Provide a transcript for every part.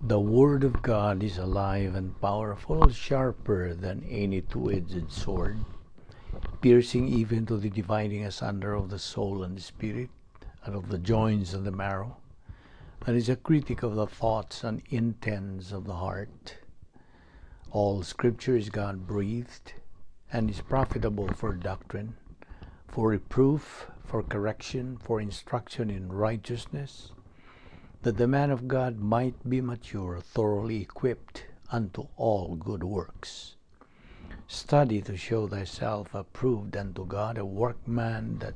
The Word of God is alive and powerful, sharper than any two-edged sword, piercing even to the dividing asunder of the soul and the spirit, and of the joints and the marrow, and is a critic of the thoughts and intents of the heart. All Scripture is God-breathed, and is profitable for doctrine, for reproof, for correction, for instruction in righteousness, that the man of God might be mature, thoroughly equipped unto all good works. Study to show thyself approved unto God, a workman that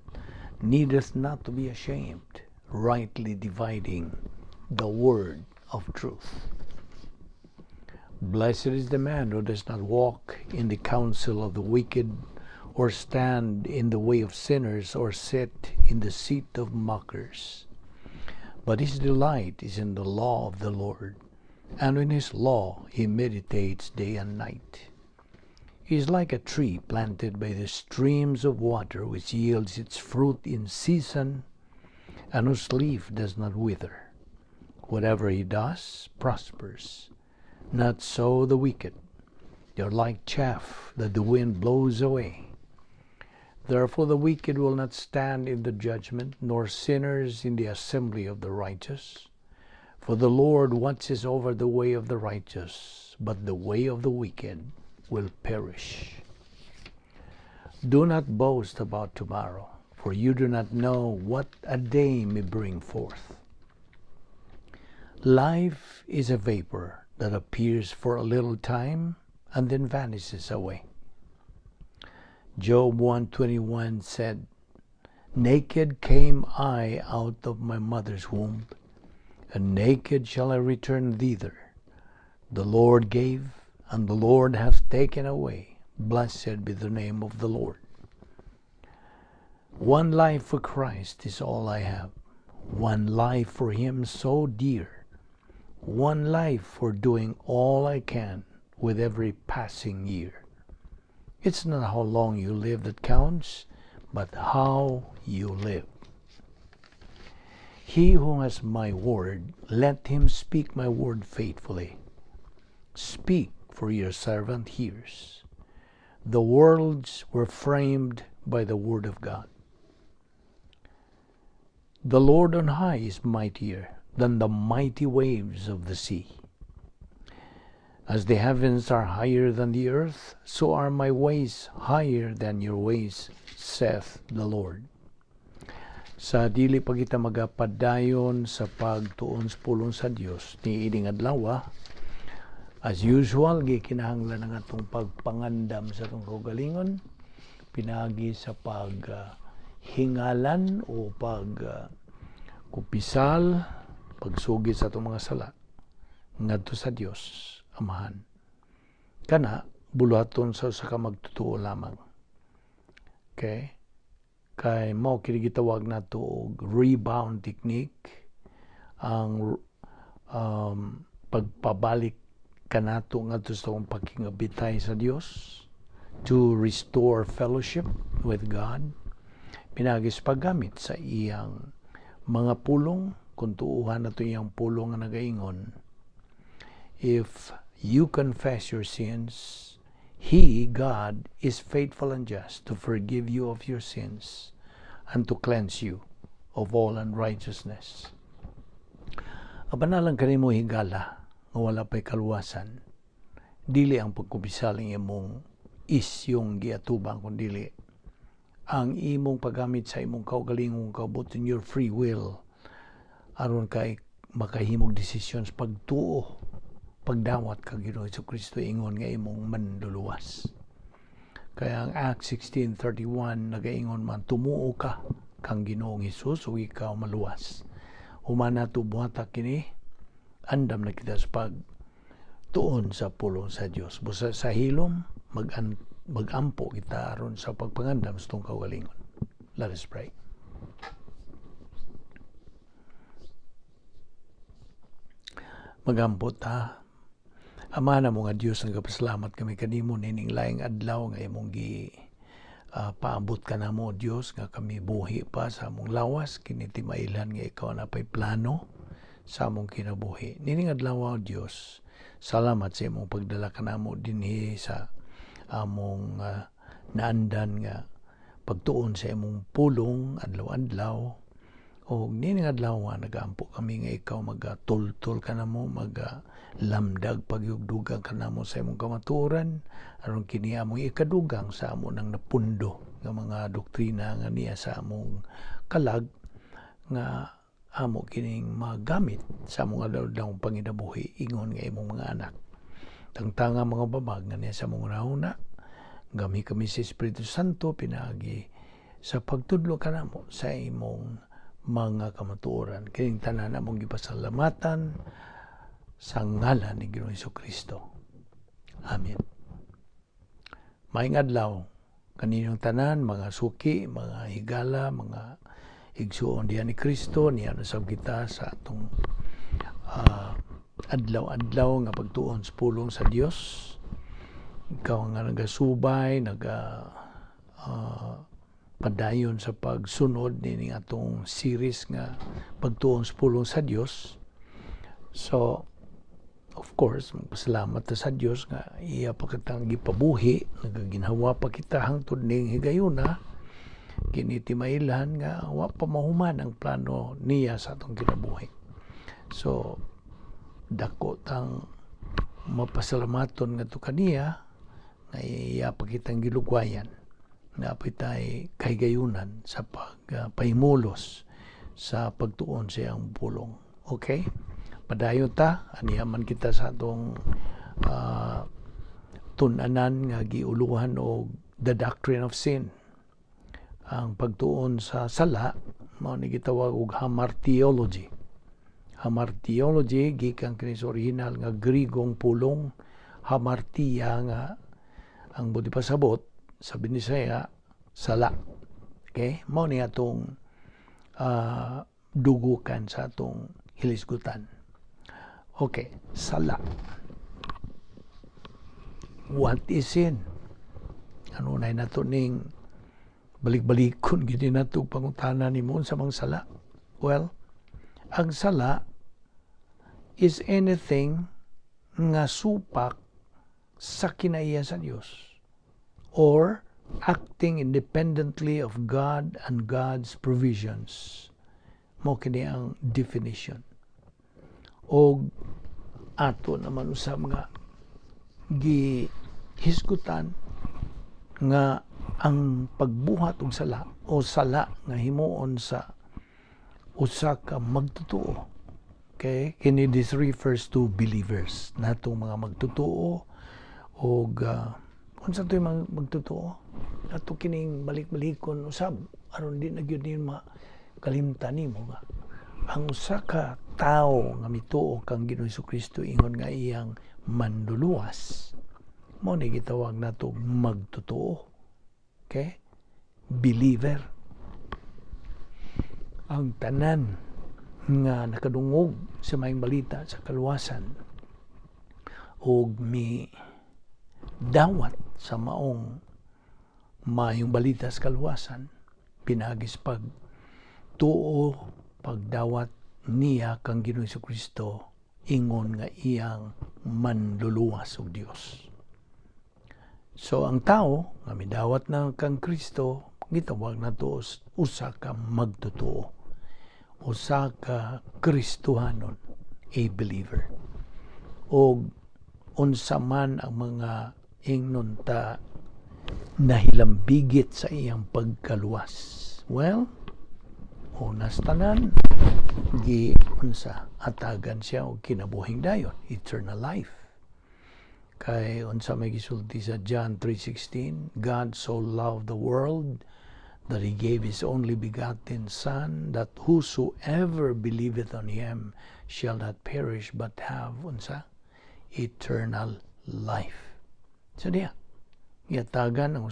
needeth not to be ashamed, rightly dividing the word of truth. Blessed is the man who does not walk in the counsel of the wicked, or stand in the way of sinners, or sit in the seat of mockers. But his delight is in the law of the Lord, and in his law he meditates day and night. He is like a tree planted by the streams of water, which yields its fruit in season, and whose leaf does not wither. Whatever he does prospers. Not so the wicked. They are like chaff that the wind blows away. Therefore the wicked will not stand in the judgment, nor sinners in the assembly of the righteous. For the Lord watches over the way of the righteous, but the way of the wicked will perish. Do not boast about tomorrow, for you do not know what a day may bring forth. Life is a vapor that appears for a little time and then vanishes away. Job 1:21 said, "Naked came I out of my mother's womb, and naked shall I return thither. The Lord gave, and the Lord hath taken away. Blessed be the name of the Lord." One life for Christ is all I have. One life for Him so dear. One life for doing all I can with every passing year. It's not how long you live that counts, but how you live. He who has my word, let him speak my word faithfully. Speak, for your servant hears. The worlds were framed by the word of God. The Lord on high is mightier than the mighty waves of the sea. As the heavens are higher than the earth, so are my ways higher than your ways, saith the Lord. Sa dili pa kita magapadayon sa pagtuon sa pulong sa Dios niining adlaw, as usual, gikinahanglan ang atong pagpangandam sa atong kaugalingon pinaagi sa paghingalan o pag kupisal, pagsugid sa atong mga sala ngadto sa Dios Amahan. Kana buluhaton sa usa ka magtotoo lamang. Okay? Kay mao kini gitawag nato og rebound technique, ang pagpabalik kanato ngadto sa atong pakigabitay sa Dios, to restore fellowship with God pinaagi sa paggamit sa iyang mga pulong. Kung tuuhan nato iyang pulong nga nagaingon, "If you confess your sins, He, God, is faithful and just to forgive you of your sins and to cleanse you of all unrighteousness." Apan alang kanimo, higala, nga wala pa'y kaluwasan, dili ang pagkumpisal ang imong isyong giatubang, kundi ang imong paggamit sa imong kaugalingong kabut, your free will, aron kay makahimog desisyon sa pagtuo, pagdawat kang Ginoong Kristo ingon nga imong manluluwas. Kaya ang Acts 16:31 nagaingon man, "Tumuo ka kang Ginoong Hesus ug ikaw maluwas." Human nato buhata kini, andam na kita sa pagtuon sa pulong sa Dios. Busa sa hilom, magampo kita aron sa pagpangandam sa atong kaugalingon. Let us pray. Magampo ta. Ama na mo nga Dios, nagapasalamat kami kanimo nining laing adlaw nga imong gi paabot ka namo, Dios, nga kami buhi pa sa among lawas. Kini timailhan nga ikaw na pay plano sa among kinabuhi. Nining adlaw, Dios, salamat sa imong pagdala kanamo dinhi sa among naandan nga pagtuon sa imong pulong adlaw-adlaw. O nining adlaw nagaampo kami nga ikaw magatultol kanamo, magalamdag pagyugdugang kanamo sa imong kamatuoran, aron kini among ikadugang sa amo nang napundo nga mga doktrina nga niya sa among kalag, nga amo kining magamit sa among adlaw-adlaw panginabuhi ingon nga imong mga anak. Tangtanga mga babag nga niya sa among hunahuna, gamhi kami sa Espiritu Santo pinaagi sa pagtudlo kanamo sa imong mga kamatuoran. Kining tanan among gipasalamatan sa ngalan ni Ginoong Kristo. Amen. Maayong adlaw kaninyong tanan, mga suki, mga higala, mga igsuon diha ni Kristo. Niya usab kita sa atong adlaw-adlaw nga pagtuon sa pulong sa Dios. Ikaw nga nagasubay, naga padayon sa pagsunod nining atong series nga pagtuon sa pulong sa Dios. So, of course, magpasalamat ta sa Dios nga iya pa kitang gipabuhi, nagaginhawa pa kita hangtod ning higayuna. Kini timailhan nga wa pa mahuman ang plano niya sa atong kinabuhi. So, dako tang mapasalamaton ngadto kaniya nga iya pa kitang gilugwayan na pitay kahigayunan sa pagpahimulos sa pagtuon sa iyang pulong. Okay? Padayon ta, aniya man kita sa atong tun-anan nga giuluhan og the doctrine of sin. Ang pagtuon sa sala, mao ni gitawag og hamartiology. Hamartiology gikan kini sa original nga Grigong pulong hamartia, nga ang buot pasabot sa Binisaya, sala. Okay? Mao ni atong dugukan sa atong hilisgutan. Okay, sala. What is sin? Ano na nato ning balik-balikon gid nato pangutana nimo sa mga sala? Well, ang sala is anything nga supak sa kinaiya sa Dios or acting independently of God and God's provisions. Mao kini ang definition. Og ato naman usab nga gihisgutan nga ang pagbuhat og sala o sala nga himuon sa usa ka magtotoo. Okay? Kini, this refers to believers. Natong mga magtotoo og unsa to'y mga magtotoo? Ato kining balik-balikon usab aron di na gyud ni makalimtan nimo nga ang usa ka tawo nga mituo kang Ginoong Kristo ingon nga iyang manluluwas, mao ni gitawag nato magtotoo. Okay? Believer. Ang tanan nga nakadungog sa maayong balita sa kaluwasan og mi dawat sa maong maayong balita sa kaluwasan pinaagi sa pagtuo, pagdawat niya kang Ginoong Kristo ingon nga iyang manluluwas og Dios. So ang tao nga midawat na kang Kristo, gitawag nato usa ka magtotoo, usa ka Kristohanon, a believer. Og unsa man ang mga ingnon ta nahilambigit sa iyang pagkaluwas? Well, una sa tanan, gi unsa, atagan siya og kinabuhing dayon, eternal life. Kay unsa may gisulti sa John 3:16? "God so loved the world that he gave his only begotten Son, that whosoever believeth on him shall not perish but have," unsa, "eternal life." So diya, gihatagan ang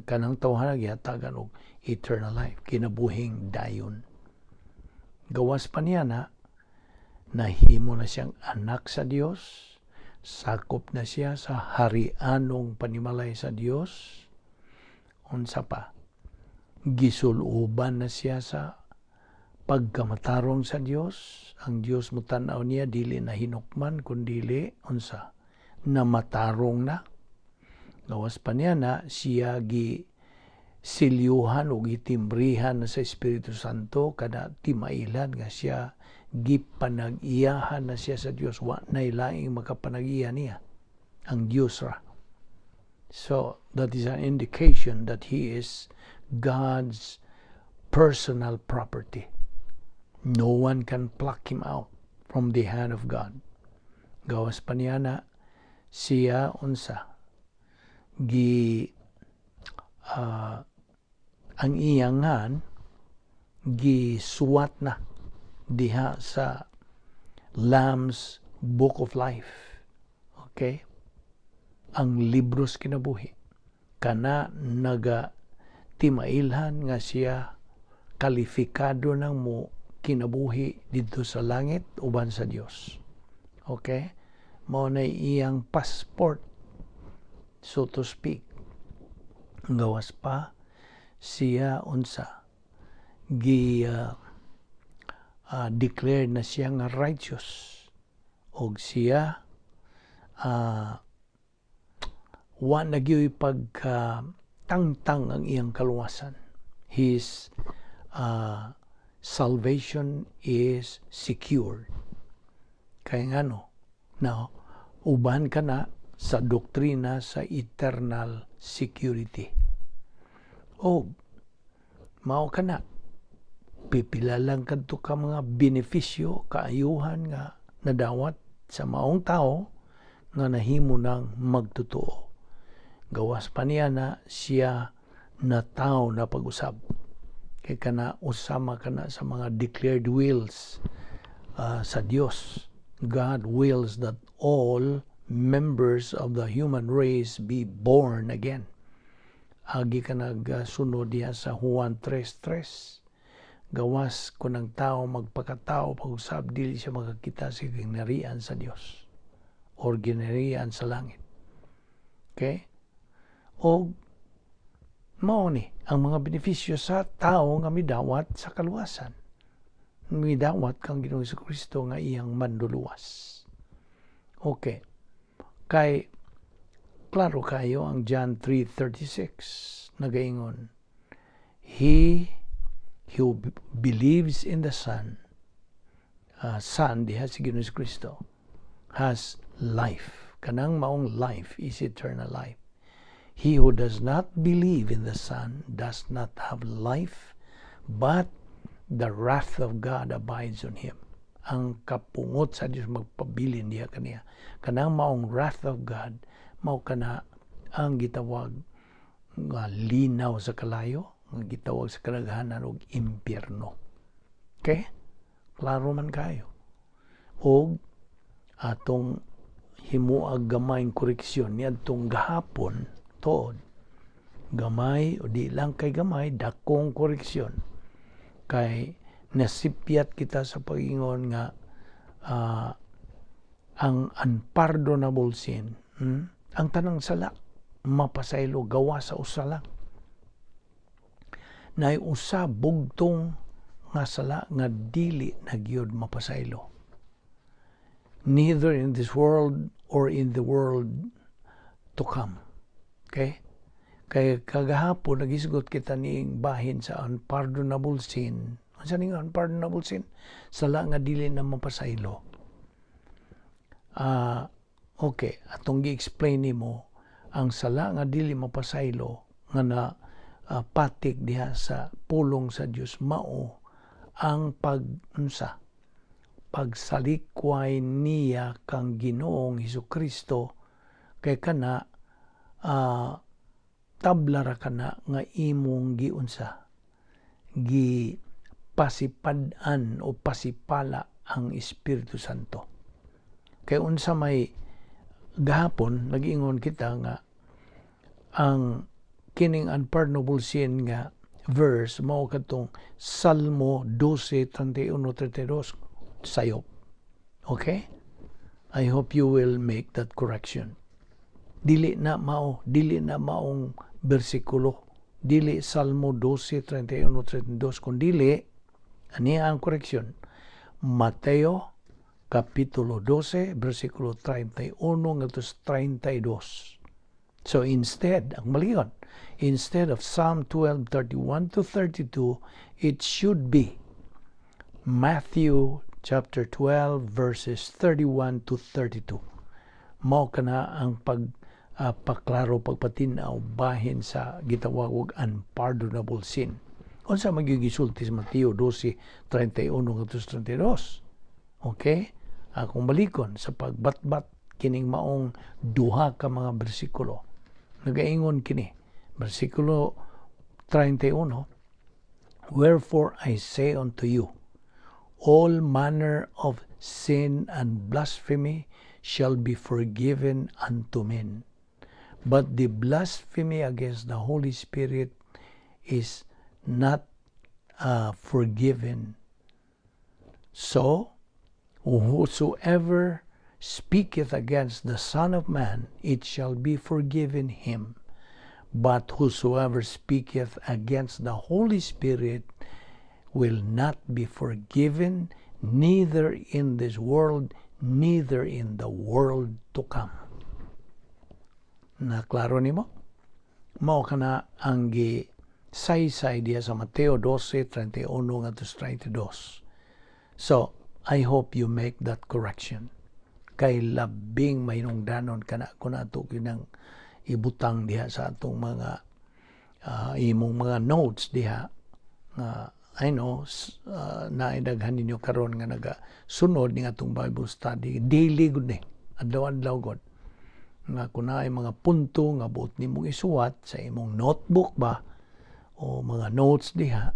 kanang tawhana, gihatagan og eternal life, kinabuhing dayon. Gawas pa niya na nahimo na siyang anak sa Dios, sakop na siya sa harianong panimalay sa Dios. Unsa pa? Gisuluban na siya sa Pagkamatarong sa Dios, ang Dios mutan-aw niya dili na hinukman kundili unsa na matarong na. Gawas pa niya na siya gi silyuhan o gitimbrihan na sa Espiritu Santo, kada timailan nga siya gipanag-iyahan na siya sa Dios. Wa na laing makapanag-iya niya, ang Dios ra. So that is an indication that he is God's personal property. No one can pluck him out from the hand of God. Gawas pa niya na siya unsa gi ang iyang ngan gisuwat na diha sa Lamb's Book of Life. Okay? Ang libros kinabuhi. Kana naga timailhan nga siya kalifikado nang mo kinabuhi didto sa langit uban sa Dios. Okay? Mao na iyang passport, so to speak. Gawas pa siya unsa gi declared na siya nga righteous og siya wa na gyuy pagka tangtang ang iyang kaluwasan. His salvation is secured. Kaya ngano, now, uban ka na sa doktrina sa eternal security. O, mao ka na, pipila lang kadto ka mga benepisyo, kaayuhan nga nadawat sa maong tao nga nahimo ng magtotoo. Gawas pa niya na siya na tao na pag-usab. Kay kana usama kana sa mga declared wills sa Dios. God wills that all members of the human race be born again. Agi ka nagsunod diha sa Juan 3:3. Gawas kung ang tao magpakatao pag-usab, dili siya makakita sa ginarian sa Dios or ginarian sa langit. Okay? O mao ni ang mga benepisyo sa tao nga midawat sa kaluwasan. Midawat kang Ginoong Kristo nga iyang manduluwas. Okay. Kay klaro kayo ang John 3:36 nagaingon, "He who believes in the Son," Son diha si Ginoong Kristo, "has life." Kanang maong life is eternal life. "He who does not believe in the Son does not have life, but the wrath of God abides on him." Ang kapungot sa Dios magpabilin diha kaniya. Kanang maong wrath of God, mao kana ang gitawag nga linaw sa kalayo, nga gitawag sa kadaghanan og impyerno. Okay? Klaro man kayo. Og atong himuag gamayng koreksyon niadtong gahapon tuod. Gamay o di lang kay gamay, dakong koreksyon. Kay nasipyat kita sa pag-ingon nga ang unpardonable sin, ang tanang sala mapasaylo gawa sa usa lang. Nay usa bugtong nga sala nga dili na gyud mapasaylo. Neither in this world or in the world to come. Okay? Kay kagahapon nagisgot kita niing bahin sa unpardonable sin. Unsa ning unpardonable sin? Sala nga dili na mapasaylo. Okay, atong gi-explain nimo ang sala nga dili mapasaylo nga na patik diha sa pulong sa Dios mao ang pag-unsa pagsalikway niya kang Ginoong Hesus Kristo, kay kana tabla ra kana nga imong giunsa gi pasipad-an o pasipala ang Espiritu Santo. Kay unsa may gahapon nag-ingon kita nga ang kining unpardonable sin nga verse mao kadtong Salmo 12:31 32 sayop. Okay? I hope you will make that correction. Dili na mao, dili na maong bersikulo. Dili Salmo 12:31 32 kun dili Ania ang correction. Mateo kapitulo 12 bersikulo 31 ngadto 32. So instead, ang maligon, instead of Psalm 12:31 to 32, it should be Matthew chapter 12 verses 31 to 32. Mao kana ang pag paklaro, pagpatinaw bahin sa gitawag og unpardonable sin. Unsa man gisulti sa Mateo 12:31 ngadto 32? Okay? Akong balikon sa pagbatbat kining maong duha ka mga bersikulo. Nagaingon kini, bersikulo 31, "Wherefore I say unto you, all manner of sin and blasphemy shall be forgiven unto men. But the blasphemy against the Holy Spirit is not forgiven. So, whosoever speaketh against the Son of Man, it shall be forgiven him. But whosoever speaketh against the Holy Spirit will not be forgiven, neither in this world, neither in the world to come." Na klaro nimo? Mao kana ang gi saysay diya sa Mateo 12:31 ngadto 32. So, I hope you make that correction. Kay labing mahinungdanon kana kung ato kinang ibutang diha sa atong mga imong mga notes diha nga I know na daghan ninyo karon nga nagasunod ning atong Bible study daily gud ni, adlaw-adlaw gud, nga kun naay mga punto nga buot nimong isuwat sa imong notebook ba o mga notes diha,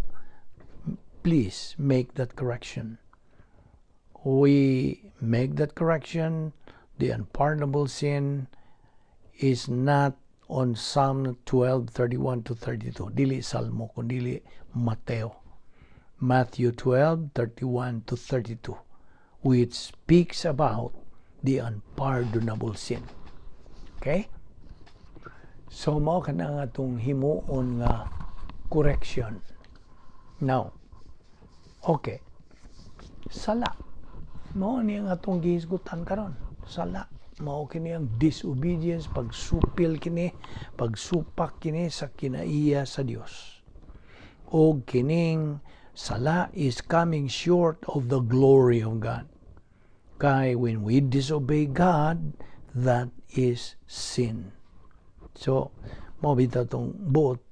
please make that correction. We make that correction. The unpardonable sin is not on Psalm 12:31 to 32. Dili Salmo kun dili Mateo. Matthew 12:31 to 32, which speaks about the unpardonable sin. Okay? So, mao kana nga atong himuon nga correction. Now, okay. Sala. Mao ni ang atong gihisgutan karon. Sala. Mao kini ang disobedience, pagsupil kini, pagsupak kini sa kinaiya sa Dios. O kining sala is coming short of the glory of God. Kay when we disobey God, that is sin. So, mao bitaw tong buot.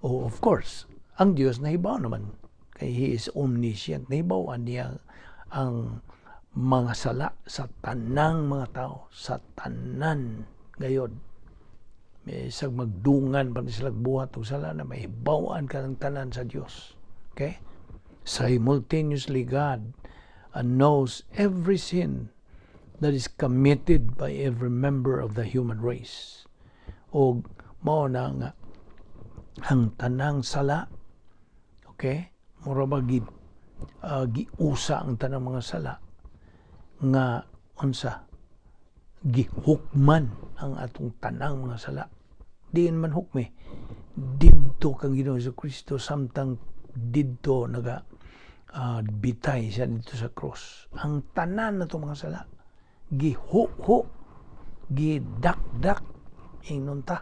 Oh, of course, ang Dios nahibaw naman. Kay He is omniscient. Nahibaw niya ang mga sala sa tanang mga tao, sa tanan gayod. May isang magdungan pa sila buhat og sala na mahibaw-an ka ng tanan sa Dios. Okay? Simultaneously, God knows every sin that is committed by every member of the human race. O mao na nga ang tanang sala, okay, mura ba gi, giusa ang tanang mga sala nga unsa, gihukman ang atong tanang mga sala. Diin man hukmi? Didto kang Ginoo Kristo samtang didto naga bitay siya dito sa cross. Ang tanan na mga sala gihuho, gidakdak ingnon ta.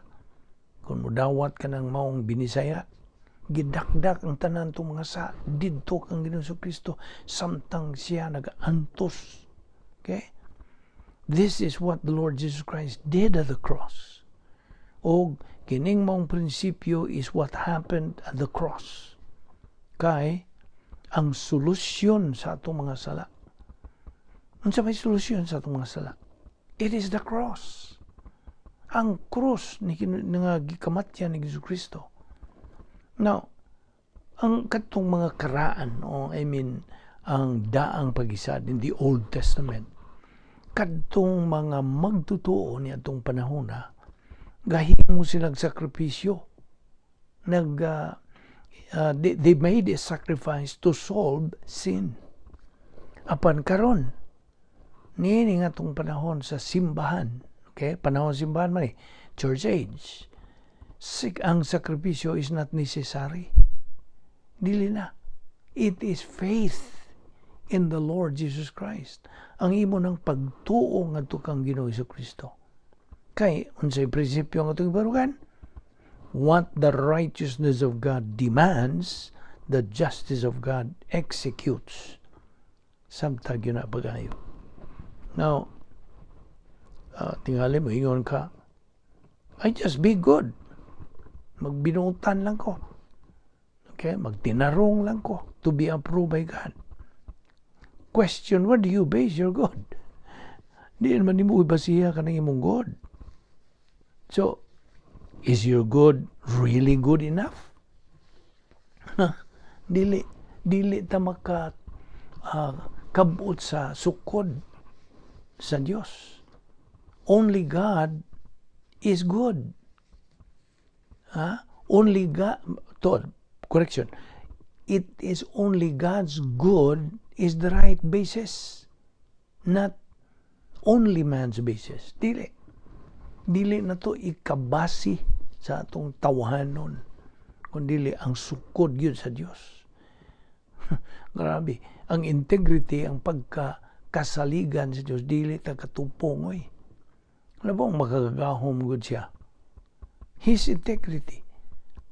Kung mudawat ka ng maong Binisaya, gidakdak ang tanan itong mga sa didto kang Ginoo Kristo samtang siya nagaantos. Okay? This is what the Lord Jesus Christ did at the cross. O kining maong prinsipyo is what happened at the cross. Kay ang solusyon sa atong mga sala. Unsa may solusyon sa atong mga sala? It is the cross. Ang cross ni nga gikamatyan ni Jesu Kristo. Now, ang katong mga karaan o I mean ang daang pagisad in the Old Testament, kadtong mga magtutuo ni atong panahon na gahimo silang sakripisyo, nag they made a sacrifice to solve sin. Apan karon niini nga atong panahon sa simbahan, okay, panahon simbahan man eh, church age, ang sakripisyo is not necessary, dili na. It is faith in the Lord Jesus Christ. Ang imo ng pagtuo ngadto kang Ginoo Kristo. Kay unsay prinsipyo nga atong ibarugan? What the righteousness of God demands, the justice of God executes. Samtag yun na pagayo. Now, tingali mo, ingon ka, "I just be good. Magbinutan lang ko. Okay? Magtinarong lang ko to be approved by God." Question, where do you base your good? Di man nimo ibasiha kanang imong good. So, is your good really good enough? Dili ta maka kabot sa sukod sa Dios. Only God is good. Ha? Only God, to, correction, it is only God's good is the right basis, not only man's basis. Dili. Dili na to ikabasi sa atong tawhanon, kun dili ang sukod yun sa Dios. Grabe. Ang integrity, ang pagka kasaligan sa Dios, dili ta katupong oy. Wala bang makagagahom gud siya? His integrity.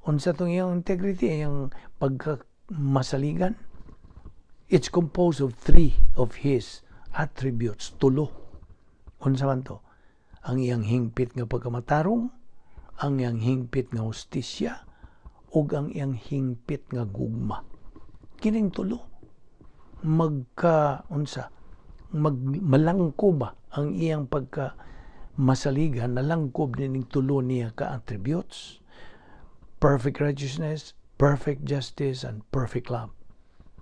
Unsa tong iyang integrity, iyang pagka masaligan? It's composed of three of his attributes. Tulo. Unsa man to? Ang iyang hingpit nga pagkamatarong, ang iyang hingpit nga hustisya, ug ang iyang hingpit nga gugma. Kining tulo. Magka unsa mag malangko ba ang iyang pagka masaligan, nalangkob nining tulo niya ka attributes: perfect righteousness, perfect justice, and perfect love.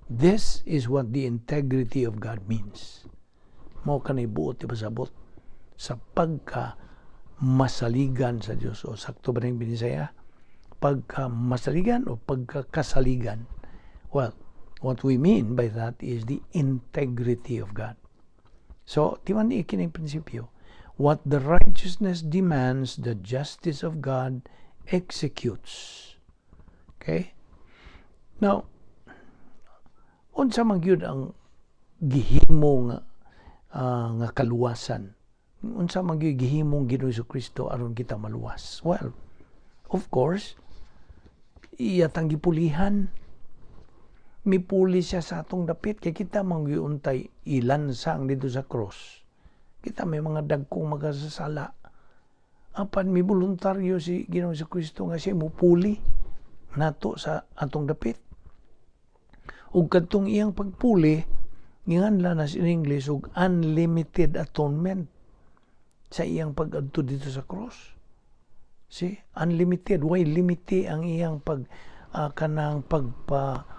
This is what the integrity of God means. Mao kanay buot ipasabot sa pagka masaligan sa Dios. O sakto ba ning Binisaya, pagka masaligan o pagka kasaligan? Well, what we mean by that is the integrity of God. So timan ni kining prinsipyo: what the righteousness demands, the justice of God executes. Okay? Now, unsa man gyud ang gihimo nga kaluwasan? Unsa man gyud gihimong Ginoo Kristo aron kita maluwas? Well, of course, iya tang gipulihan. Mipuli siya sa atong dapit kay kita man gyud untay ilansang dito sa cross. Kita may mga dagkong magkasasala. Apan mi voluntaryo si Ginoo sa Kristo nga siya mupuli nato sa atong dapit. Ug kadtong iyang pagpuli, giinganlan na in English og unlimited atonement sa iyang pag-adto dito sa cross. See? Unlimited. Way limite ang iyang pag kanang pagpa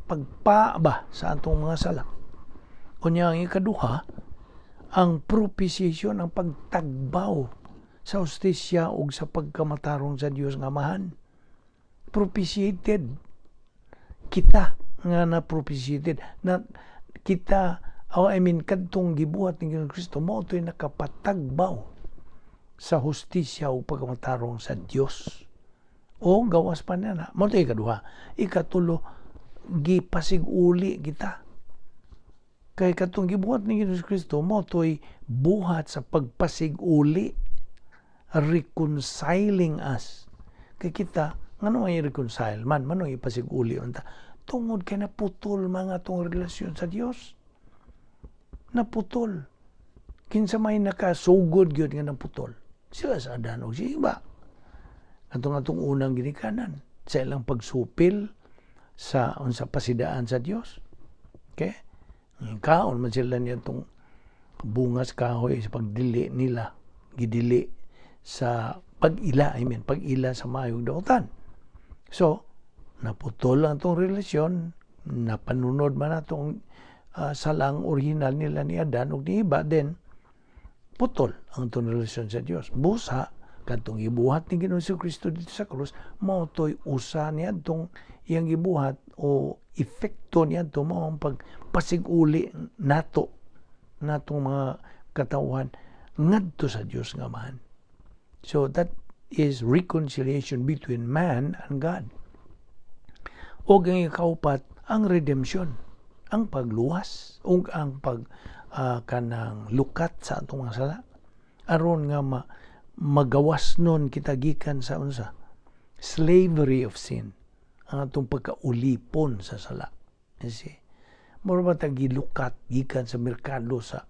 pagpa ba sa atong mga sala. Unya ang ikaduha, ang propitiation, ang pagtagbaw sa hustisya ug sa pagkamatarong sa Dios nga Amahan. Propitiated kita nga na propitiated na kita, oh, I mean, kadtong gibuhat ni Ginoong Kristo mao to'y nakapatagbaw sa hustisya ug pagkamatarong sa Dios. O gawas pa na na. Mao to'y ikaduha. Ikatulo, gipasig-uli kita. Kay katong gibuhat ni Ginoong Kristo mao to'y buhat sa pagpasig-uli, reconciling us. Kay kita, ngano ay reconcile man, manong ipasig-uli unta? Tungod kay naputol mga atong relasyon sa Dios. Naputol. Kinsa may nakasugod gyud nga naputol? Sila sa Adan ug si Eva. Atong atong unang ginikanan sa ilang pagsupil sa unsa, pasidaan sa Dios. Okay? Kaon man sila niya itong bungas kahoy sa pagdili nila, gidili sa pag-ila, I mean, pag-ila sa maayong dautan. So, naputol ang itong relasyon, napanunod man atong salang original nila ni Adan ug ni Eva, then putol ang itong relasyon sa Dios. Busa, kadtong ibuhat ni Ginoong Kristo dito sa krus, mao to'y usa niya itong iyang gibuhat o epekto niya ito mao ang pagpasiguli nato natong mga katawhan ngadto sa Dios nga Amahan. So that is reconciliation between man and God. O ang ikaupat, ang redemption, ang pagluwas ug ang pag kanang lukat sa atong mga sala aron nga magawas nun kita gikan sa unsa? Slavery of sin, ang atong pagkaulipon sa sala. You see, mura ba ta gilukat gikan sa merkado sa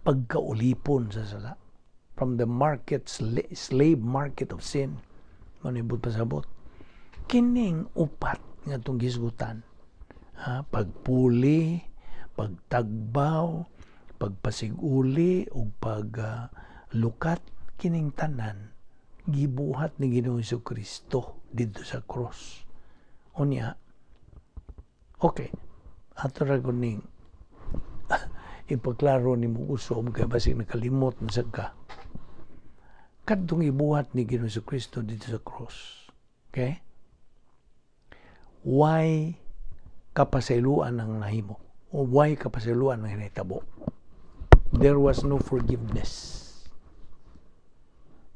pagkaulipon sa sala, from the market, slave market of sin. Manibot pasabot kining upat nga atong gisgutan, ha? Pagpuli, pagtagbaw, pagpasiguli ug paglukat, kining tanan gibuhat ni Ginoong Kristo didto sa cross. Unya, okay, ato ra gud ning ipaklaro nimo usob kay basig nakalimot na sad ka. Kadtong ibuhat ni Ginoong Kristo didto sa cross, okay, why kapasayloan ang nahimo o why kapasayloan ang hinahitabo? There was no forgiveness.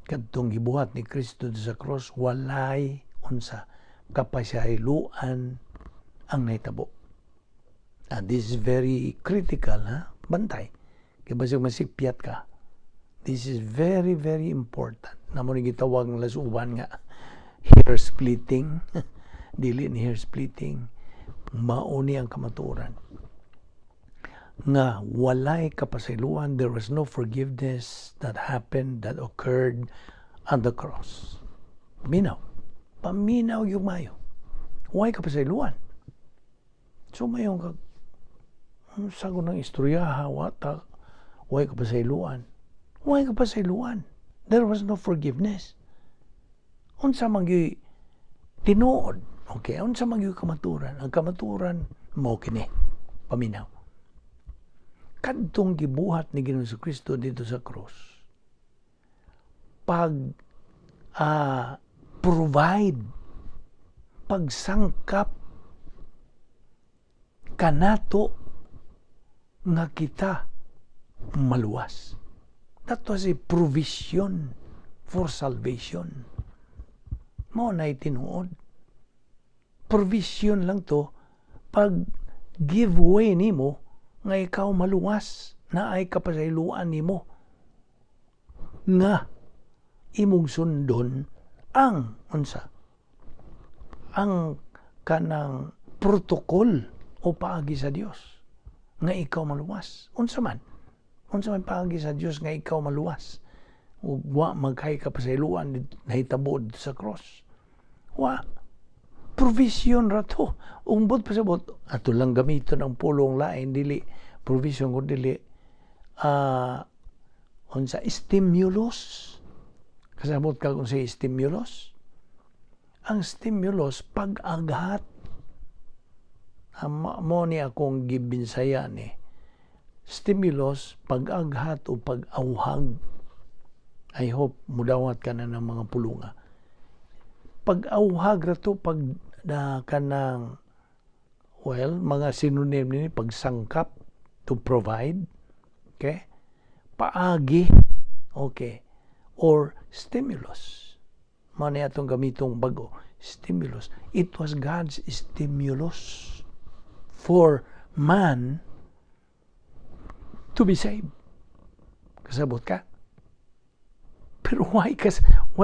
Kadtong gibuhat ni Kristo sa cross, walay unsa, kapasayloan ang nahitabo. And this is very critical, ha? Bantay kay basig masipyat ka. This is very, very important na mo ni gitawag ng lasuban nga hair splitting. Dili ni hair splitting, mauni ang kamatuoran nga walay kapasayloan. There was no forgiveness that happened, that occurred on the cross. Paminaw, paminaw yung mayo. Way kapasayloan. So mayon kag sa ng istorya ha, wata way kapasayloan, way kapasayloan. There was no forgiveness. Unsa man gyud tinuod? Okay, unsa man gyud kamaturan? Ang kamaturan mao kini. Paminaw. Kadtong gibuhat ni Ginoong Kristo didto sa cross, pag provide, pagsangkap kanato nga kita maluwas. That was a provision for salvation. Mao na tinuod. Provision lang to, pag give way nimo nga ikaw maluwas, na ay kapasayloan nimo nga imong sundon ang unsa, ang kanang protocol o paagi sa Dios nga ikaw maluwas. Unsa man paagi sa Dios nga ikaw maluwas ug wa magkay kapasayloan nahitabo didto sa cross? Wa. Provision ra to. Umbot pasabot, ato lang gamiton ang pulong lain, dili provision kun dili unsa, stimulus. Kasabot ka kung sa stimulus? Ang stimulus, pag-aghat. Mo ni akong gibinsaya ni stimulus, pag-aghat o pag-awhag. I hope mudawat ka na ng mga pulunga. Pag-awhag ra to, pag na kanang, well, mga synonym ni pagsangkap, to provide, okay, paagi, okay, or stimulus. Mao ni atong gamitong bago, stimulus. It was God's stimulus for man to be saved. Kasabot ka? Pero why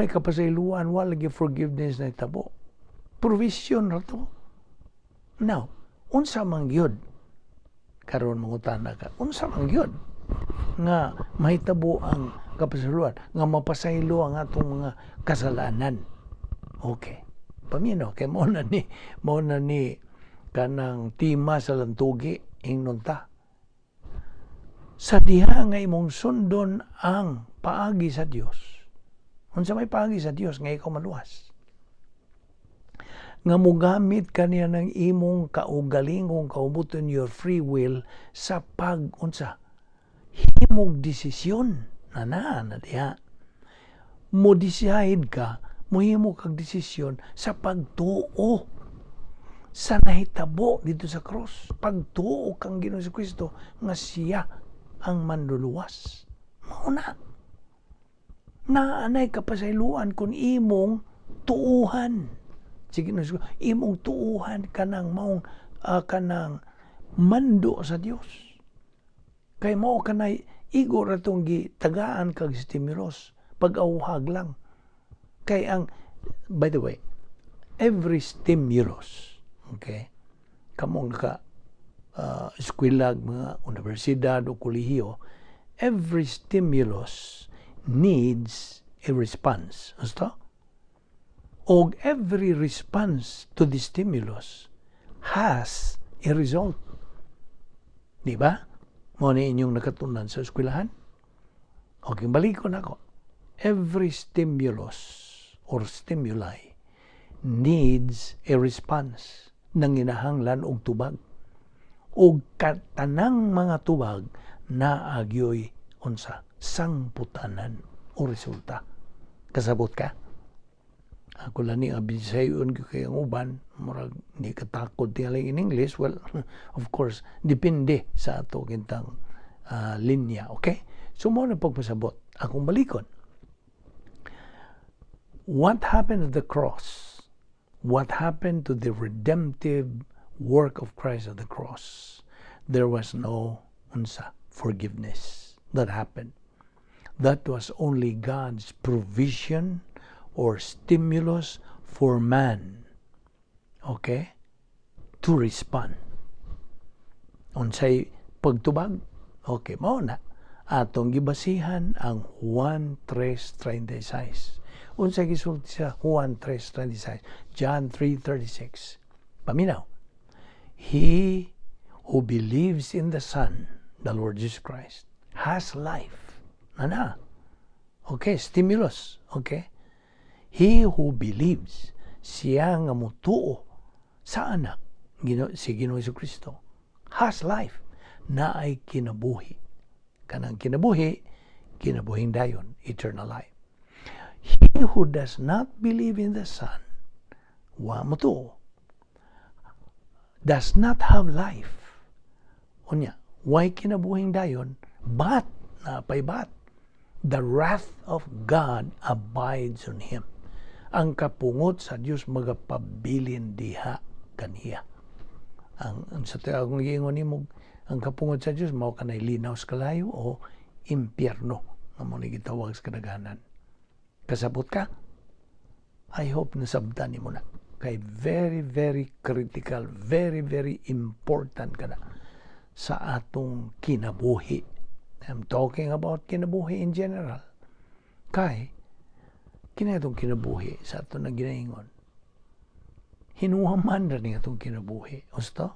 ka pasayloan? Wala lagi forgiveness na itabo. Provision ra to. Now, unsa man gyud karon, mangutana ka, unsa man gyud nga mahitabo ang kapasayloan, nga mapasaylo ang atong mga kasalanan? Okay, paminaw kay mao na ni kanang tema sa lantugi. Ingnon ta sa diha nga imong sundon ang paagi sa Dios. Unsa may paagi sa Dios nga ikaw maluwas? Nga mogamit kaniya ng imong kaugalingong kaubuton, your free will, sa pag unsa, himog desisyon na na na diha mo decide ka, mohimo kag desisyon sa pagtuo sa nahitabo didto sa cross, pagtuo kang Ginoong Kristo nga siya ang manluluwas. Mao na naanay kapasayloan kung imong tuuhan. Sige, imong tuuhan kanang maong kanang mando sa Dios. Kay mao kanay igo ra tong gitagaan kag stimulus, pag-awhag lang. Kay ang, by the way, every stimulus, okay? Kamo ka eskwelag, mga universidad o kolehiyo, every stimulus needs a response. Gusto? Og every response to the stimulus has a result. Di ba? Mao ni inyong nakatunan sa eskwelahan. Okay, balikon ako. Every stimulus or stimuli needs a response, nanginahanglan og tubag. Og katanang mga tubag naagyoy unsa sangputanan o resulta. Kasabot ka? Ako lang ni abisayon kay ang uban murag di katakod tingali in English. Well, of course, depende sa ato kintang linya, okay? So mao na pagpasabot. Akong balikon, what happened at the cross, what happened to the redemptive work of Christ at the cross? There was no unsa forgiveness that happened. That was only God's provision or stimulus for man, okay, to respond. Unsay pagtubag? Okay, mao na. Atong gibasihan ang Juan 3:36. Unsay gisulti sa Juan 3:36? John 3:36. Paminaw. He who believes in the Son, the Lord Jesus Christ, has life. Nana. Okay, stimulus. Okay? He who believes, siya nga mutuo sa anak, si Ginoo Kristo, has life, naay kinabuhi. Kanang kinabuhi, kinabuhing dayon, eternal life. He who does not believe in the Son, wa mutuo, does not have life. Unya, way kinabuhing dayon, but, napay but, the wrath of God abides on him. Ang kapungot sa Dios magapabilin diha kaniya. Ang sa akong giingon nimo, ang kapungot sa Dios mao kanay linaw sa kalayo o impyerno nga mao ni gitawag sa kadaghanan. Kasabot ka? I hope nasabtan nimo na. Kay very, very critical, very, very important kana sa atong kinabuhi. I'm talking about kinabuhi in general. Kay kini atong kinabuhi sa ato na ginaingon, hinuhaman ra ni atong kinabuhi. Husto?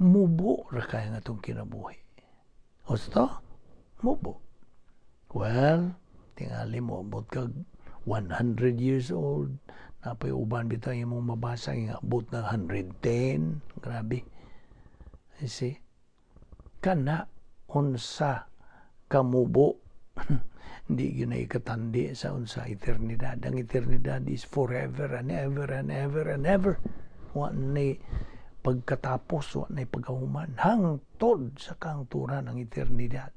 Mubo ra kay ang atong kinabuhi. Husto? Mubo. Well, tingali mo, abot kag 100 years old, napay uban bitaw imong mabasa nga abot na 110. Grabe. You see? Kana unsa kamubo, hindi gyud na ikatandi sa unsa eternidad. Ang eternidad is forever and ever and ever and ever. Wa ni pagkatapos, wa ni pagkahuman. Hangtod sa kangturan ang eternidad.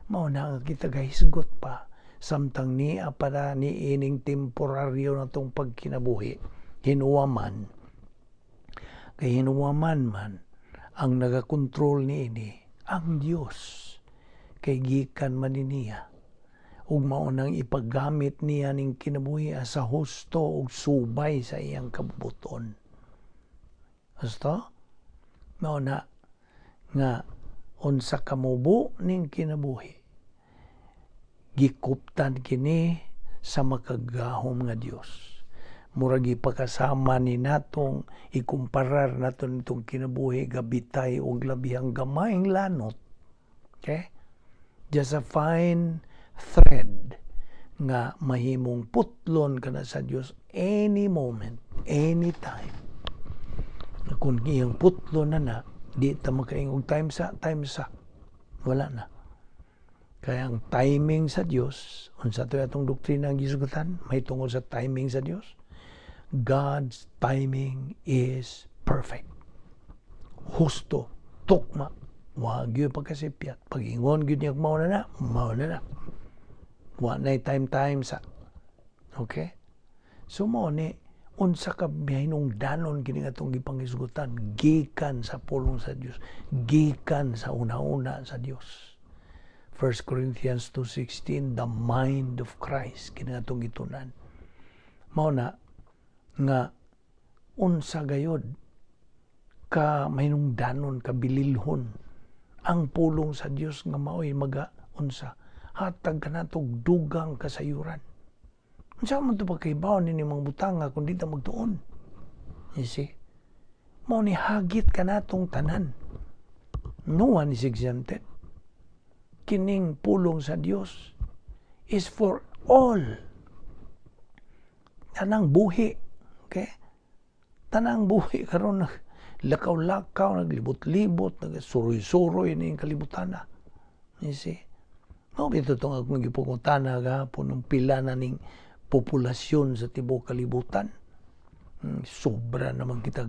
Mao na nga kita gahisgot pa samtang niya para ni ining temporaryo na tong pagkinabuhi. Hinuwaman. Kay hinuwaman man ang nagakontrol ni ini ang Dios, kay gikan man ni niya ug mao nang ipagamit niya ning kinabuhi sa husto ug subay sa iyang kabubuton. Husto? Mao na nga unsa kamubo ning kinabuhi, gikuptan kini sa makagahom nga Dios. Murag ipakasama ni natong ikumparar nato nitong kinabuhi gabitay og labihang gamayng lanot. Okay? Just a fine thread nga mahimong putlon kana sa Dios any moment, any time. Kung iyang putlon na na, di ta makaingog time sa, time sa. Wala na. Kaya ang timing sa Dios, unsa to atong doktrina ang gisugutan, may tungod sa timing sa Dios. God's timing is perfect. Husto, tukma, wa gyud pagkasipyat. Pag-ingon gyud niya mao na na, mao na na. Wa na time time sa. Okay? So mao ni Unsa ka mahinungdanon kini nga atong gipanghisgutan gikan sa pulong sa Dios, gikan sa una-una sa Dios. 1 Corinthians 2:16, the mind of Christ, kini atong gitunan. Mao na nga unsa gayod ka mahinungdanon, ka bililhon ang pulong sa Dios nga maoy maga unsa hatag kanatog dugang kasayuran. Unsa man to pagkahibaw nini mga butanga kung di ta magtuon? You see? Mao ni hagit kanatong tanan. No one is exempted. Kining pulong sa Dios is for all. Tanang buhi. Okay? Tanang buhi karon lakaw-lakaw, naglibot-libot, nagsuroy-suroy ning kalibutan na. You see? Mao bitaw itong akong gipangutana gahapon ng pila na ning populasyon sa tibuok kalibutan. Sobra naman kita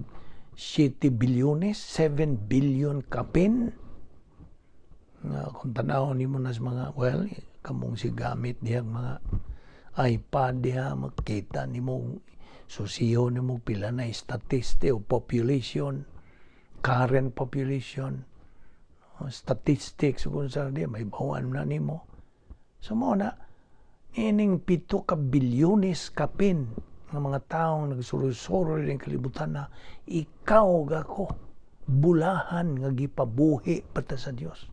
7 bilyones, 7 billion kapin. Nga kung tanaw nimo na sa mga, well, kamong si gamit dihang mga iPad diha, makita nimo, susiyo nimo pila na statistic o population, current population, statistics kung sa di may bawan na nimo. So mao na ining 7 ka bilyones kapin ng mga taong nagsuroy-suroy ning kalibutan na ikaw gako bulahan nga gipabuhi pa ta sa Dios.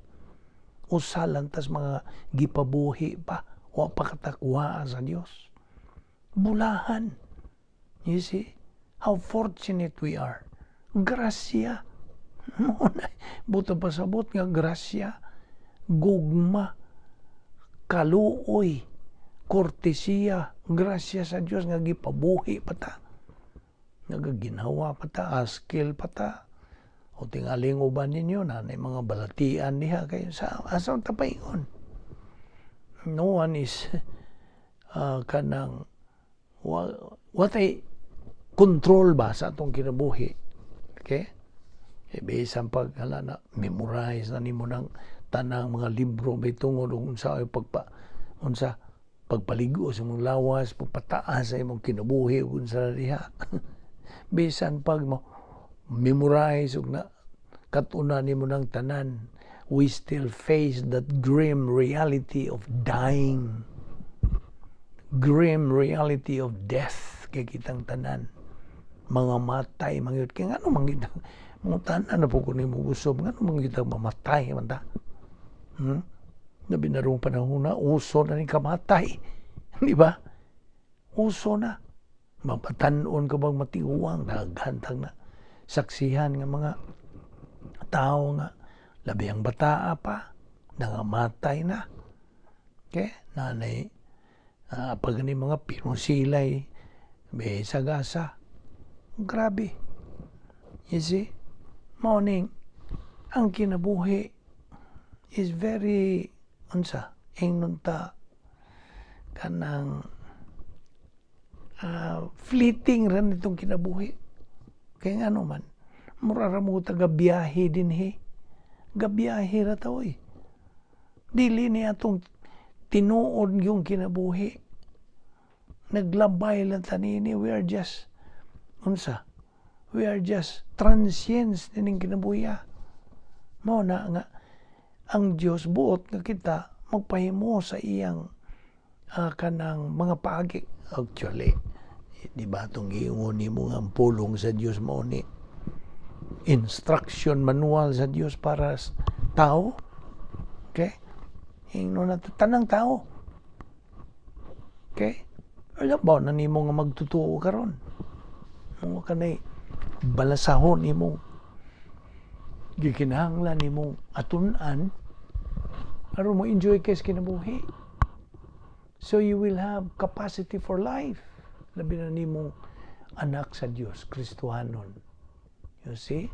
Usa lang tas mga gipabuhi pa, wa pa katakwa sa Dios. Bulahan. You see how fortunate we are. Grasya. Buta pasabot nga grasya, gugma, kaluoy, kortesiya, grasya sa Dios nga gipabuhi pa ta. Nagaginhawa pa ta, askil pa ta. O tingaling uban ninyo na mga balatian diha kayo sa asa ta paingon. No one is kanang what ay control ba sa atong kinabuhi. Okay? E bisan pag hala na memorize na nimo ng tanang mga libro may tungod unsa ay pagpa unsa pagpaligo sa imong lawas, pagpataas sa imong kinabuhi ug unsa diha. Bisan pag mo memorize ug na katuna nimo ng tanan, we still face that grim reality of dying. Grim reality of death kay kitang tanan. Mga matay mangyud kay ngano man kita mga tanan na po ko nimo gusto ngano man kita mamatay man ta. Labi na rong panahon na uso na ni kamatay. Di ba? Uso na. Mapatanon ka bang matiwang, daghan na saksihan nga mga tao nga labi ang bataa pa, nangamatay na. Okay? Nanay, pag ni mga pinusilay, may sagasa. Grabe. You see? Morning, ang kinabuhi is very unsa ingnon ta kanang fleeting ran itong kinabuhi kay ngano man mura ra mo taga biyahe dinhi, gabiyahe ra ta oy, dili ni atong tinuod yung kinabuhi, naglabay lang ta nini. We are just unsa, we are just transients nining kinabuhi. Mao na nga ang Dios buot nga kita magpahimo sa iyang kanang mga paagi. Actually, di ba itong giingon nimo nga ang pulong sa Dios mao ni instruction manual sa Dios para sa tao? Okay? Ingnon na tanang tao. Okay? Alam ba na nimo nga magtutuo karon? Mga kanay balasahon imong gikinahanglan nimong atun-an aron mo enjoy kay sa kinabuhi. So you will have capacity for life. Labi na nimong anak sa Dios, Kristohanon. You see?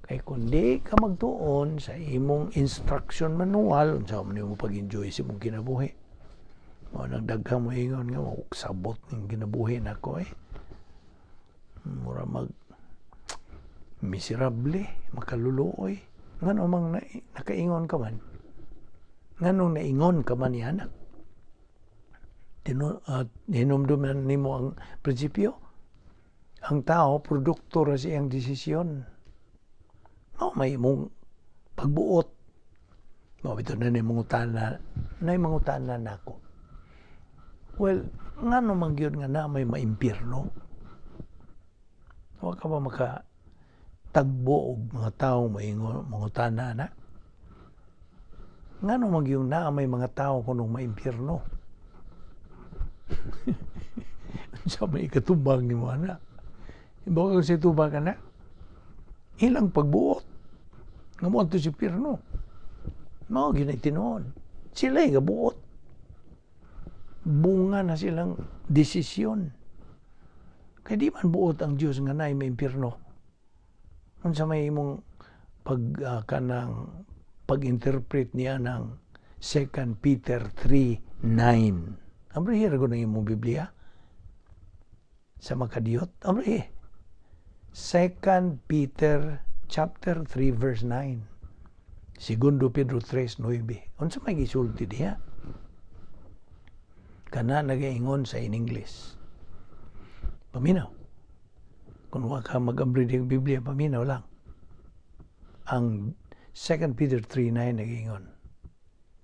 Kay kung di ka magtuon sa imong instruction manual, unsa man nimo pag-enjoy sa imong kinabuhi? Mao nang daghang mo ingon nga sabot ning kinabuhi nako eh. Mura mag miserable, makaluluoy. Ngano mang nakaingon ka man? Nganong naingon ka man ni anak? Hinumduman nimo ang prinsipyo? Ang tao, produkto ra sa iyang desisyon. No, may imong pagbuot. Mao bitaw na mangutana, na mangutana nako. Well, ngano man gyud nga na may maimpirno? Wa ka ba maka tagbo og mga tawo maingon mangutana na? Ngano man gyud na may mga tao kunong maimpirno? Unsa may ikatubang nimo ana? Ibaw kang sa tubag ana? Ilang pagbuot nga moadto sa impyerno. Mao gyud na tinuod. Sila gabuot. Bunga na silang desisyon. Kay di man buot ang Dios nga naay maimpyerno. Unsa may imong pag kanang pag-interpret niya ng 2 Peter 3:9? Abrihi ra ng imong Biblia sa makadiyot. Abrihi. 2 Peter chapter 3 verse 9. Segundo Pedro 3:9. Unsa may gisulti diha? Kana nagaingon sa in English. Paminaw. Kung wa ka mag-abri ng Biblia, paminaw lang. Ang 2 Peter 3:9 nagaingon.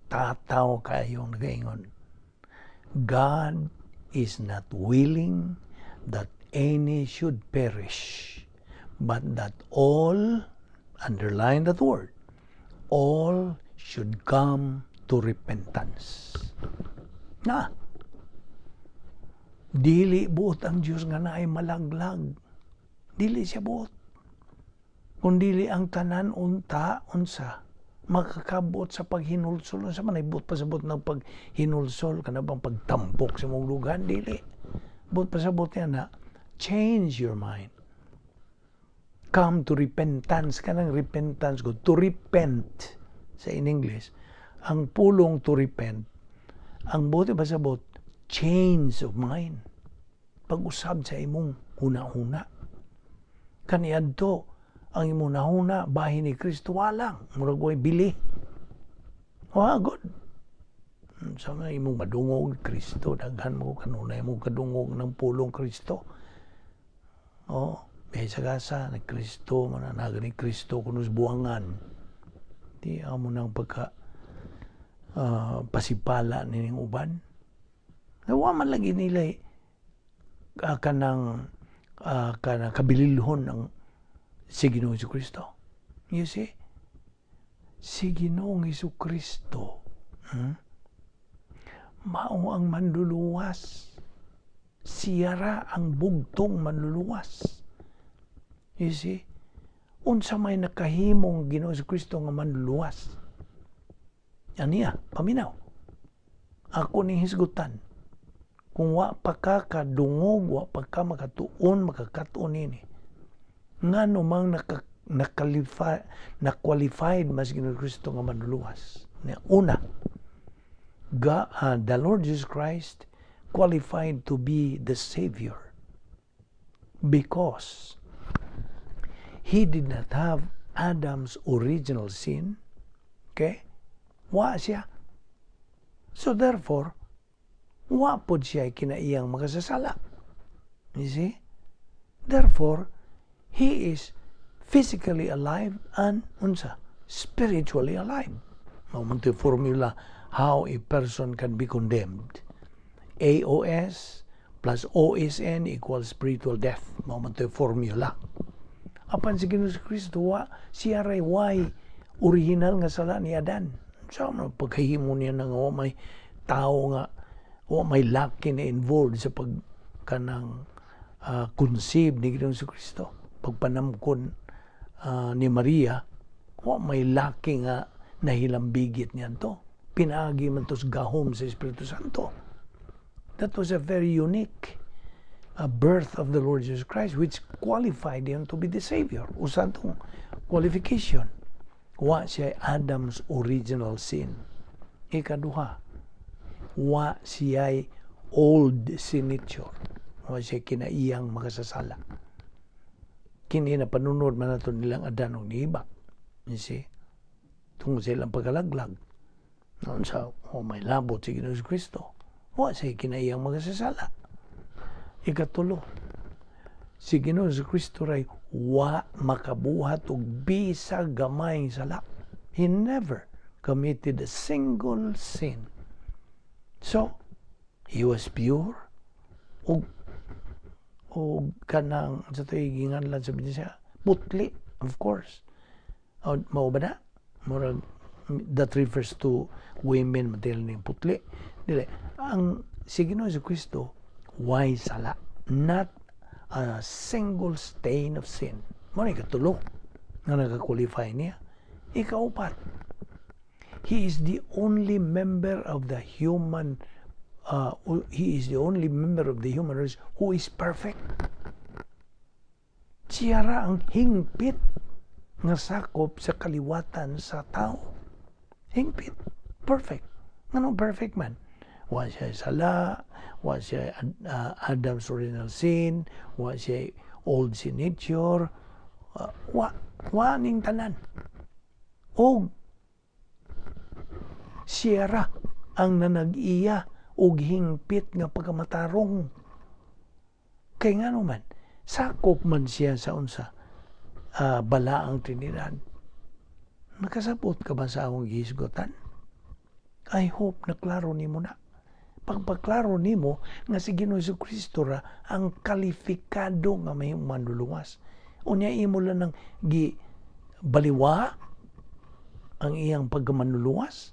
Tataw kayong nagaingon. "God is not willing that any should perish, but that all," underline that word, "all should come to repentance." Na, dili buot ang Dios nga naay malaglag. Dili siya buot. Kung dili ang tanan unta, unsa, makakabot sa paghinulsol. Unsa man ay buot pasabot ng paghinulsol? Kana bang pagtampok sa mong dugan? Dili. Buot pasabot niya na, change your mind. Come to repentance. Kanang repentance ko. To repent sa in English. Ang pulong to repent, ang buot pasabot, change of mind. Pag-usab sa imong huna-huna. Kaniadto, ang imong nahuna, bahin ni Kristo, walang. Murag way bili. Wa, good. Sa mga imong madungog, Kristo, daghan mo, kanunay mo kadungog ng pulong Kristo. Oh, may sa gasa, ni Kristo, mananaga ni Kristo, kunos buwangan. Di amo nang pagka pasipala nining uban. Wa man lagi nila kanang kabililhon ng si Ginoong Kristo. You see? Si Ginoong Kristo, Mao ang manluluwas. Siya ra ang bugtong manluluwas. You see? Unsa may nakahimong Ginoong Kristo nga manluluwas? Aniya, paminaw. Ako ni hisgutan. Kung wa pa ka kadungog, wa pa ka makatuon, makakatuon nini. Ngano mang na-qualified mas Ginoong Kristo nga manluluwas? Una, God, the Lord Jesus Christ qualified to be the Savior because He did not have Adam's original sin. Okay? Wa siya. So therefore, wa pod siya kinaiyang makasasala. You see? Therefore, He is physically alive and unsa? Spiritually alive. Mao man to'y formula how a person can be condemned. AOS plus OSN equals spiritual death. Mao man to'y formula. Apan si Ginoong Kristo, wa siya ray way original nga sala ni Adan. Sa man pagkahimo niya nga wa may tao nga wa may laki na involved sa pag kanang conceive ni Ginoong Kristo. Pagpanamkon ni Maria, wa may laki nga nahilambigit niya to. Pinaagi man to sa gahom sa Espiritu Santo. That was a very unique birth of the Lord Jesus Christ, which qualified him to be the Savior. Usa tong qualification. Wa siya Adam's original sin. Ikaduha, wa siya old sin nature. Wa siya kinaiyang makasasala. Kini na panunod man nato nilang Adan ug ni Eva. You see? Tungod sa ilang pagkalaglag. Noon sa oh, may labot si Ginoong Kristo. Wa siya kinaiyang makasasala. Ikatulo, Si Ginoo Kristo ray wa makabuhat og bisag gamay sala. He never committed a single sin. So, he was pure ug kanang sa to'y ginganlan sa siya putli, of course. O, mao ba na? Murag that refers to women, matil ning putli. Dili ang si Ginoo Kristo way sala, not a single stain of sin. Mao ni katulo nga naka-qualify niya. Ikaupat, he is the only member of the human race who is perfect. Siya ra ang hingpit nga sakop sa kaliwatan sa tao. Hingpit. Perfect. Ngano perfect man? Wa siya sala, wa siya Adam's original sin, wa siya old sin nature, wa ning tanan. Og siya ra ang nanag-iya og hingpit nga pagkamatarong. Kay ngano man, sakop man siya sa unsa balaang Trinidad. Nakasabot ka ba sa akong gihisgutan? I hope na klaro nimo na. Pagpaklaro nimo nga si Ginoo Kristo ra ang kalifikado nga may manluluwas. Unya imo lang nang gi baliwa ang iyang pagkamanluluwas,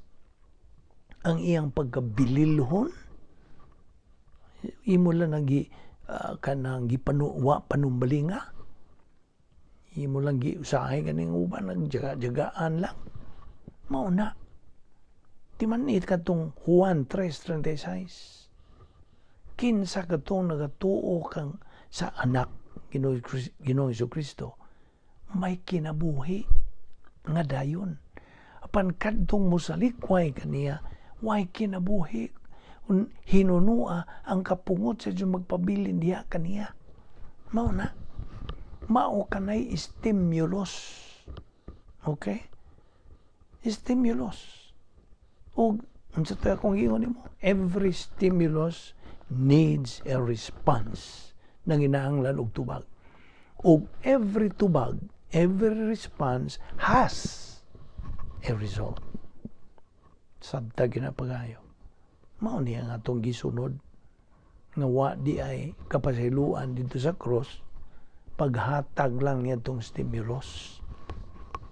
ang iyang pagkabililhon, imo lang nang gi kanang gipanuwa panumbalinga, imo lang gi usahay kaning uban nagjaga-jagaan lang. Mao na. Di man it katong Juan 3:36. Kinsa katong nagatuo kang sa anak Ginoo Kristo may kinabuhi nga dayon. Apan kadtong mosalikway kaniya, way kinabuhi. Hinunua ang kapungot sa Diyos magpabilin diha kaniya. Mao na. Mao kanay stimulus. Okay? Stimulus. O unsa to akong giingon nimo? Every stimulus needs a response nang inahanglan og tubag. Og every tubag, every response has a result. Sabta ginapagayo. Mao niya nga atong gisunod nga wa di ay kapasayloan dito sa cross, paghatag lang niya tong stimulus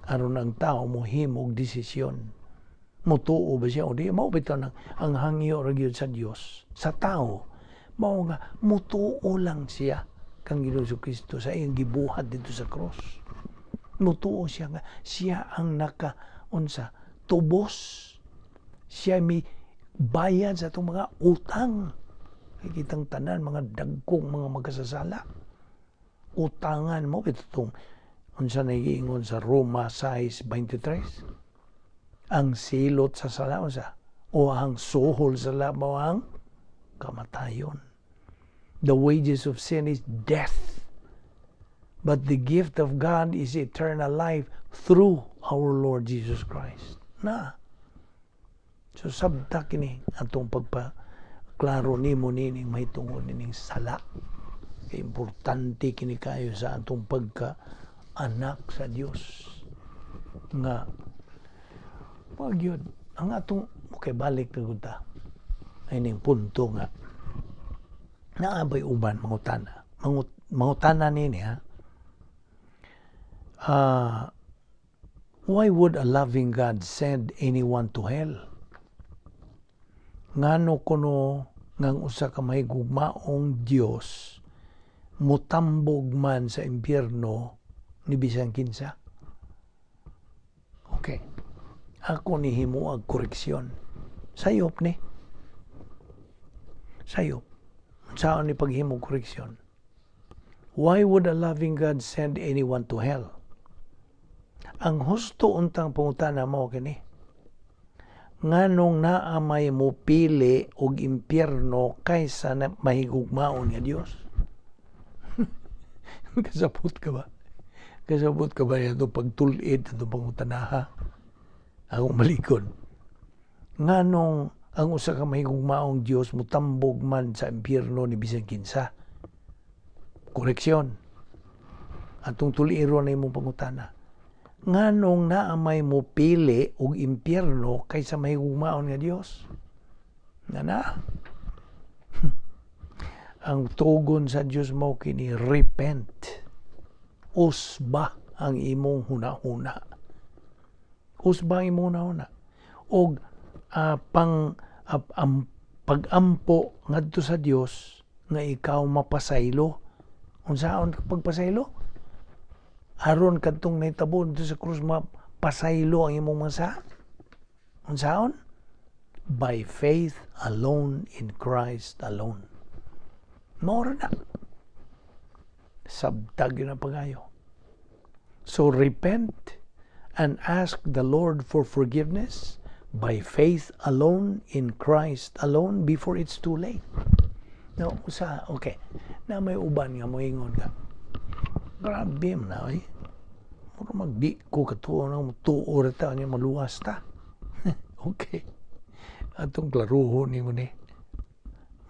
aron ang tao mohimo og desisyon, mutuo ba siya o di. Mao bitaw nang ang hangyo ra gyud sa Dios sa tao mao nga mutuo lang siya kang Ginoo Kristo sa iyang gibuhat dito sa cross, mutuo siya nga siya ang naka unsa tubos, siya mi bayad sa atong mga utang. Kay kitang tanan mga dagkong mga magkasasala, utangan mo itong unsa na giingon sa Roma 6:23, ang silot sa sala unsa o ang suhol sa sala mao ang kamatayon. The wages of sin is death, but the gift of God is eternal life through our Lord Jesus Christ. Na so sabta kini atong pagpa klaro nimo nining mahitungod nining sala, kay importante kini kayo sa atong pagka anak sa Dios nga wag yun ang atong. Okay, balik na gud ta ay ning punto nga naabay uban mangutana. Mangutana nini ha. Why would a loving God send anyone to hell? Ngano kuno ngang usa ka mahigugmaong Dios mutambog man sa impyerno ni bisan kinsa? Okay. Ako ni himuag koreksyon. Sayop ni. Sayop. Saan ni paghimo koreksyon? Why would a loving God send anyone to hell? Ang husto untang pangutana mo kini. Nganong naa may mopili og impyerno kaysa na mahigugmaon nga Dios? Kasabot ka ba? Kasabot ka ba ito pagtulid ito pangutanaha? Akong malikod. Nganong ang usa ka mahigugmaong Dios mutambog man sa impyerno ni bisan kinsa? Koreksyon. Atong tuliron na imong pangutana. Nganong naa may mo pili og impyerno kaysa mahigugmaon nga Dios? Nga na. Ang tugon sa Dios mao kini: repent. Usba ang imong hunahuna. Usba ang imong hunahuna. Og pang ang pagampo ngadto sa Dios nga ikaw mapasaylo. Unsaon pagpasaylo? Aron kadtong nahitabo dito sa krus, mapasaylo ang imong mga sala. Unsaon? By faith alone in Christ alone. Mao na. Sabtag yun ang pagayo. So repent and ask the Lord for forgiveness by faith alone in Christ alone before it's too late. Now, usa, okay. Na may uban nga moingon ka. Grabe man na, eh. Mura magdi ko katuo na tuo ra ta niya maluwas ta. Okay. Atong klaruho nimo ni.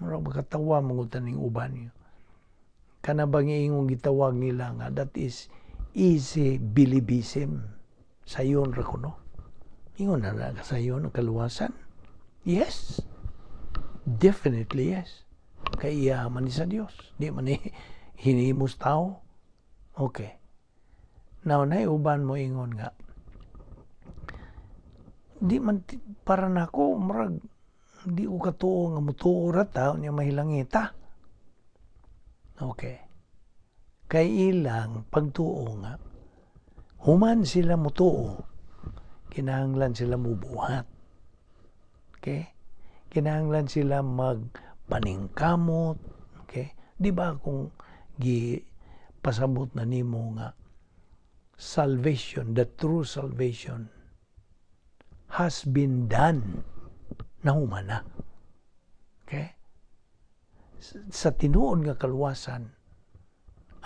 Mura makatawa mo ning uban niyo. Kana bang iingong gitawag nila nga that is easy believism. Sayon ra kuno. Ingon na na sayon ang kaluwasan. Yes. Definitely yes. Kay iya man ni sa Dios. Di man ni hinimos tao. Okay. Now, nay uban mo ingon nga, di man para nako murag di ko katuo nga mutuo ra ta nya mahilangita. Okay. Kay ilang pagtuo nga human sila mutuo, kinahanglan sila mubuhat. Okay? Kinahanglan sila magpaningkamot. Okay? Di ba kung gi pasabot na nimo nga salvation, the true salvation has been done, nahuman na. Okay? Sa tinuod nga kaluwasan,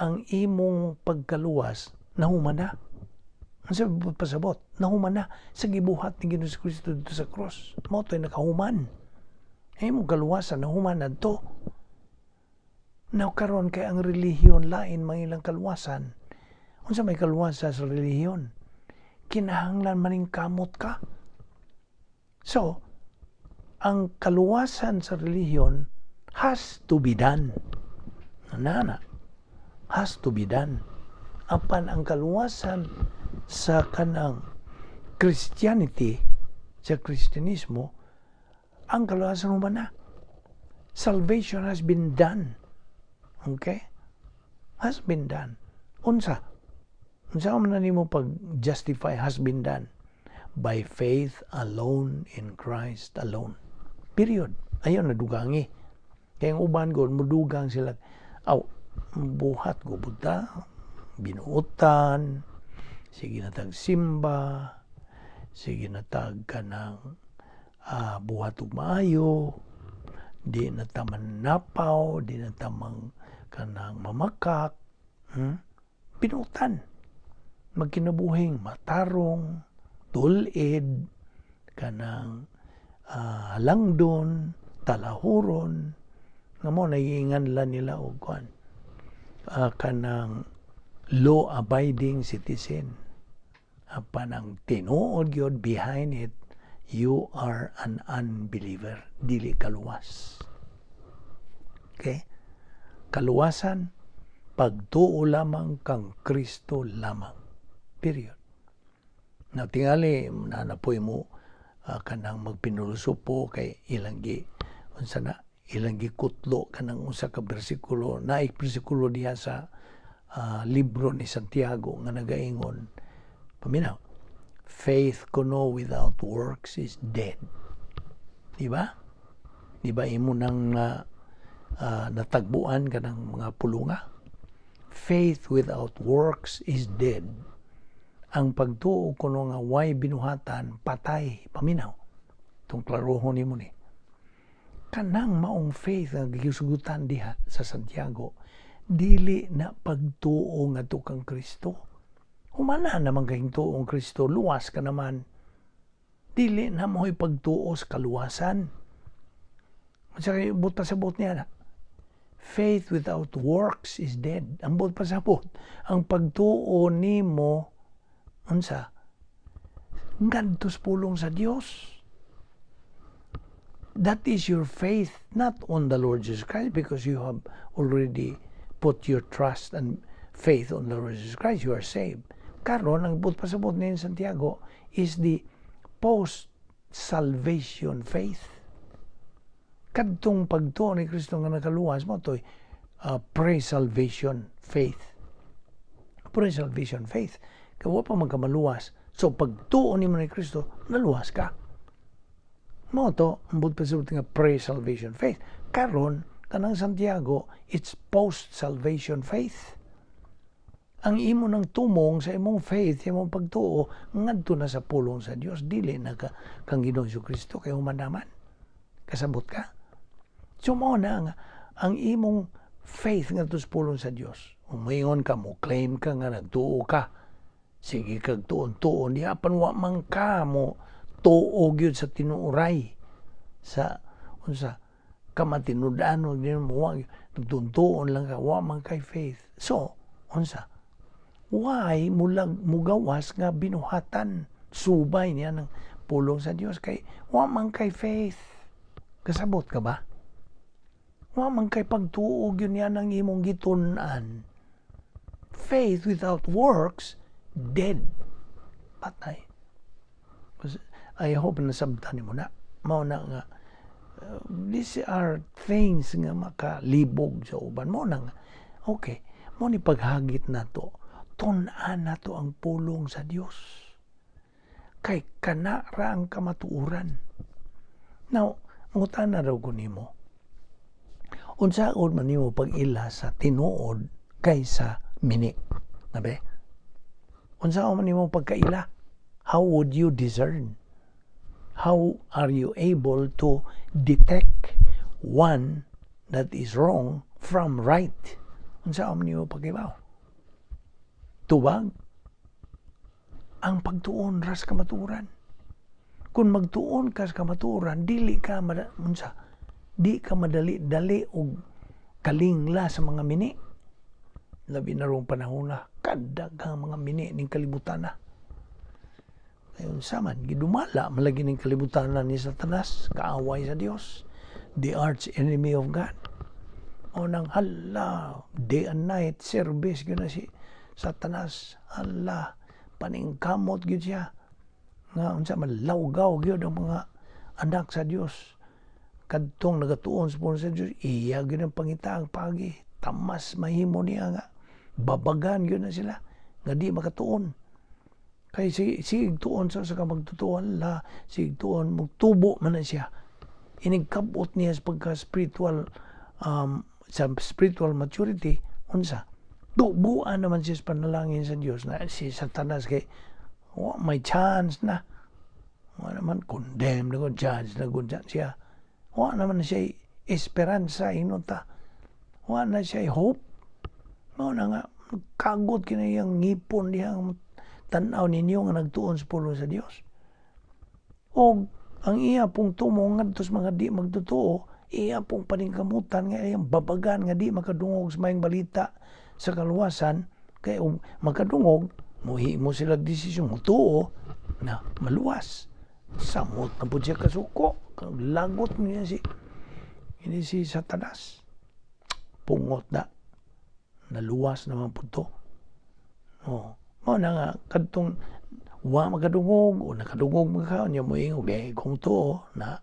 ang imong pagkaluwas nahuman na. Ang sabi pasabot, nahuman na sa gibuhat ni Ginoong Kristo dito sa cross. Mao to'y nakahuman. Ang imong kaluwasan nahuman na to. Now karon kay ang relihiyon lain man ilang kaluwasan. Unsa may kaluwasan sa relihiyon? Kinahanglan maning kamot ka. So, ang kaluwasan sa relihiyon has to be done. Nana, has to be done. Apan ang kaluwasan sa kanang Christianity, sa Kristyanismo, ang kaluwasan mo na. Salvation has been done. Okay? Has been done. Unsa? Unsa man na nimo pag-justify has been done? By faith alone in Christ alone. Period. Ayaw na dugangi. Kaya ang uban ko, mudugang sila. Aw, buhat ko buta, binuotan, sige na tag simba, sige na tag kanang buhat og maayo, di na ta napaw, di na tamang kanang mamakak, Binuotan. Magkinabuhing matarong, tulid, kanang langdon, talahuron, nga mo naiingan nila og kuan kanang law-abiding citizen. Apan ang tinuod gyud behind it, you are an unbeliever, dili kaluwas. Okay? Kaluwasan, pagtuo lamang kang Kristo lamang. Period. Na tingali nanapoy mo kanang magpinulosopo kay ilang gi unsa na ilang gikutlo kanang usa ka bersikulo, naay bersikulo diha sa libro ni Santiago nga nagaingon, paminaw, faith kuno without works is dead. Di ba? Di ba imo nang natagbuan kanang mga pulunga? Faith without works is dead. Ang pagtuo kuno nga way binuhatan, patay. Paminaw. Itong klarohon nimo ni. Kanang maong faith nga gisugutan diha sa Santiago, dili na pagtuo nga kang Kristo. Humana naman kayong tuong Kristo, luwas ka naman. Dili na mo'y pagtuo sa kaluwasan. Sa buta sa bot niya na. Faith without works is dead. Ang buot pasabot, ang pagtuo nimo unsa? Ngadto sa pulong sa Dios. That is your faith, not on the Lord Jesus Christ, because you have already put your trust and faith on the Lord Jesus Christ. You are saved. Karon, ang buot pasabot ni Santiago is the post-salvation faith. Kadtong pagtuo ni Kristo nga nakaluwas mo to'y pre-salvation faith. Pre-salvation faith. Kaya wa pa man ka maluwas. So pagtuo nimo ni Kristo, naluwas ka. Mao to, ang buot pasabot nga pre-salvation faith. Karon, kanang Santiago, it's post-salvation faith. Ang imo ng tumong sa imong faith, sa imong pagtuo, ngadto na sa pulong sa Dios, dili na ka kang Ginoong Kristo kay human naman. Kasabot ka? So mao na ang imong faith ngadto sa pulong sa Dios. Umingon ka, mo claim ka nga nagtuo ka. Sige kag tuon-tuon, di apan wa man ka mo tuo gyud sa tinuoray sa unsa kamatinud-an di mo wa nagtuon lang ka, wa man kay faith. So unsa why mulag mugawas nga binuhatan subay niya ng pulong sa Dios kay wa man kay faith? Kasabot ka ba? Wa man kay pagtuo gyud niya ng imong gitun-an. Faith without works, dead, patay. I hope nasabtan nimo na. Mao na nga these are things nga makalibog sa uban mo na nga okay mo ni paghagit nato, tun-an nato ang pulong sa Dios kay kana ra ang kamatuoran. Now, mangutana raw ko nimo, unsaon man nimo pag-ila sa tinuod kaysa mini? Nabe, unsaon man nimo pagkaila? How would you discern? How are you able to detect one that is wrong from right? Unsaon man nimo pagkibaw? Tubag ang pagtuon ra sa kamatuoran. Kung magtuon ka sa kamatuoran, dili ka unsa, di ka madali-dali og kalingla sa mga mini. Labi na rong panahon na kadaghang mga mini ning kalibutan na. Ayon sa man, gidumala malagi ning kalibutan na ni Satanas, kaaway sa Dios, the arch enemy of God. O nang hala, day and night service gyud na si Satanas. Hala, paningkamot gyud siya nga unsa man, lawgaw gyud ang mga anak sa Dios. Kadtong nagatuon sa pulong sa Dios, iya gyud ang pangita ang pagi. Tamas mahimo niya nga babagan gyud na sila nga di makatuon. Kay si sige tuon sa ka magtutuon la, sige tuon magtubo man na siya. Inig kabot niya sa pagka spiritual sa spiritual maturity, unsa, tubuan naman siya sa panalangin sa Dios na si Satanas kay wa may chance na. Wa naman, condemn na ko, judge na ko siya. Wa naman siya esperanza inota. Wa na siya hope. Mao na nga kagot kini iyang ngipon dihang tan-aw ninyo nga nagtuon sa pulong sa Dios. O ang iya pong tumong ngadto sa mga di magtotoo, iya pong paningkamutan nga iyang babagan nga di makadungog sa maayong balita sa kaluwasan, kay og makadungog, muhimo sila desisyon mutuo na maluwas. Samot na po siya kasuko. Lagot niya si ini si Satanas. Pungot na. Naluwas naman po to. Oh, mao na nga kadtong wa makadungog o nakadungog maka niya moingon eh kung to na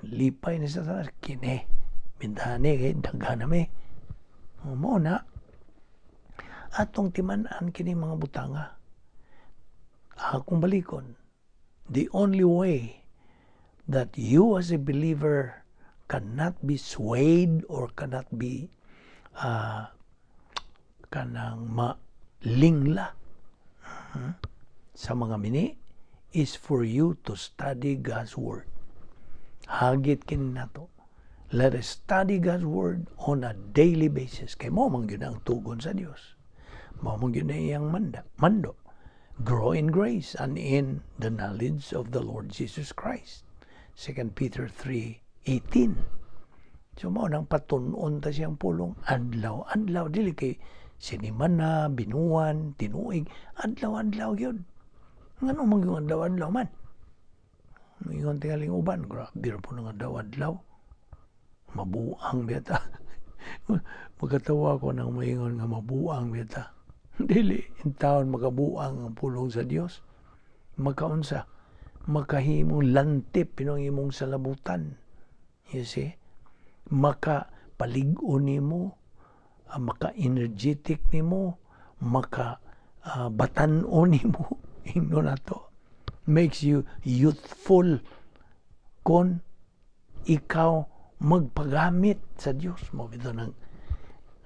lipay ni Satanas kini bintani kay daghan na mi. Oh, mao na atong timan-an kini mga butanga. Akong balikon, the only way that you as a believer cannot be swayed or cannot be kanang malingla sa mga mini is for you to study God's Word. Hagit kini nato. Let us study God's Word on a daily basis. Kay mao man gyud ang tugon sa Dios. Mao man gyud iyang mando. Grow in grace and in the knowledge of the Lord Jesus Christ. 2 Peter 3:18. So mao nang patun-on ta siyang pulong adlaw adlaw, dili kay sinimana, binuwan, tinuig, adlaw-adlaw gyud. Ngano man gyud adlaw-adlaw man? Ingon tingaling uban, grabe ra po ng adlaw-adlaw. Mabuang bita. Magkatawa ko nang maingon nga mabuang bita. Dili, intawon makabuang ang pulong sa Dios. Makaunsa, makahimong lantip pinong imong salabutan. You see? Maka palig-on nimo, maka-energetic nimo, maka batan-on nimo, ingnon nato. Makes you youthful kon ikaw magpagamit sa Dios. Mao bitaw nang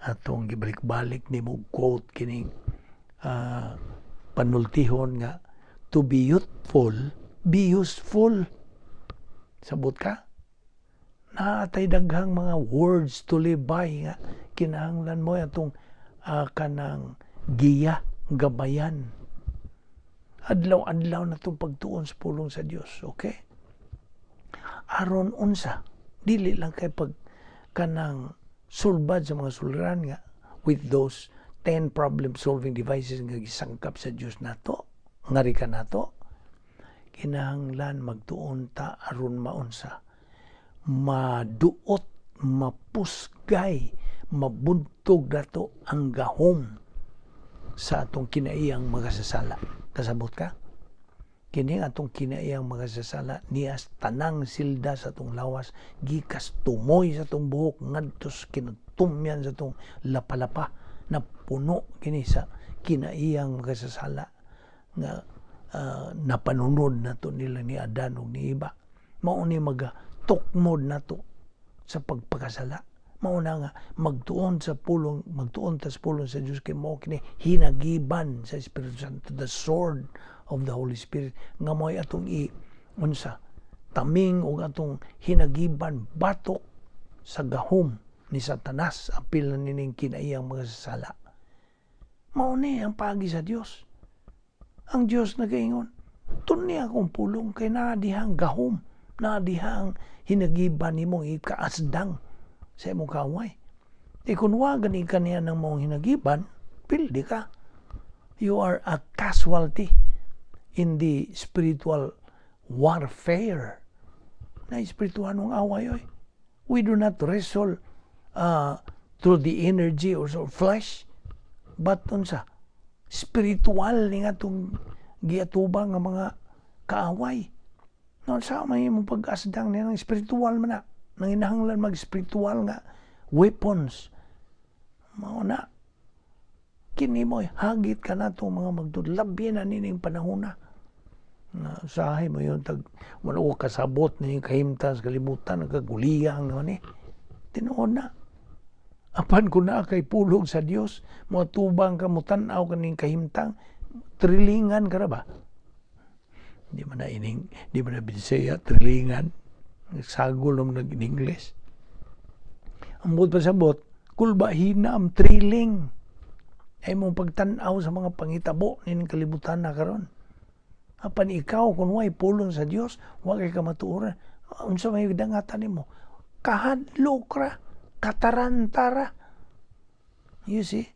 atong gibalik-balik nimo quote kining panultihon nga "To be youthful, be useful." Sabot ka? Naatay daghang mga words to live by nga kinahanglan mo atong kanang giya, gabayan. Adlaw-adlaw na itong pagtuon sa pulong sa Dios, okay? Aron unsa, dili lang kay pag kanang sulbad sa mga suliran nga with those 10 problem solving devices nga gisangkap sa Dios nato, ngari ka nato, kinahanglan magtuon ta aron maunsa, maduot, mapusgay, mabuntog nato ang gahom sa atong kinaiyang makasasala. Kasabot ka? Kini atong kinaiyang makasasala nias tanang silda sa atong lawas, gikas tumoy sa atong buhok ngadto sa kinatumyan sa atong lapalapa, na puno kini sa kinaiyang makasasala nga napanunod nato nila ni Adan ug ni Eva. Mao ni maga tukmod nato sa pagpakasala. Mao na nga magtuon sa pulong, magtuon ta sa pulong sa Dios kay mao kini hinagiban sa Espiritu Santo, the sword of the Holy Spirit nga mo'y atong i unsa, taming ug atong hinagiban batok sa gahom ni Satanas apil na nining kinaiyang mga sala. Mao ni ang paagi sa Dios. Ang Dios nagaingon, "Tuni akong pulong kay naa dihang gahom, naa dihang hinagiban nimong ikaasdang sa imong kaaway." Di kung wa gani kaniya ng mong hinagiban, pildi ka. You are a casualty in the spiritual warfare. Na espiritual ng away oy. We do not wrestle through the energy or so flesh, but unsa, spiritual ni nga itong giatubang nga mga kaaway. No, sa may imong pag-asdang niya ng spiritual man na. Nanginahanglan mag-spiritual nga weapons. Mao na. Kini mo, hagit ka na itong mga magtud. Labi na nining panahon na. Na usahay mo yun, tag, wala ko kasabot na yung kahimtang sa kalibutan, nagkaguliyang naman eh. Tinuod na. Apan kung naa kay pulong sa Dios, mo tubang ka, mo tan-aw ka ning kahimtang, trilingan ka ra ba? Di man na ining, di man na Bisaya, trilingan. Sagol naman nag in English. Ang buot pasabot, kulba hinam, thrilling. Ay mong pagtan-aw sa mga pangitabo ning kalibutan na karon. Apan ikaw, kung way pulong sa Dios, wa kay kamatuoran. Unsa may dangatan nimo? Kahadlok ra, katarantara. You see?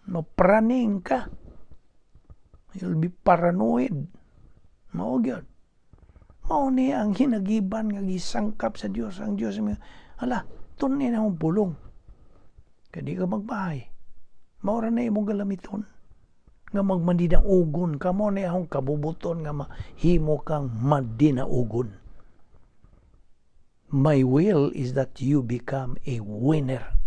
Mapraning ka. You'll be paranoid. Mao gyud. Mao ni ang hinagiban nga gisangkap sa Dios. Ang Dios mi, "Hala, tuni na akong pulong. Kay di ka magbahay. Mao ra na imong galamiton nga magmadinaugon ka. Mao ni akong kabubuton nga mahimo kang madinaugon. My will is that you become a winner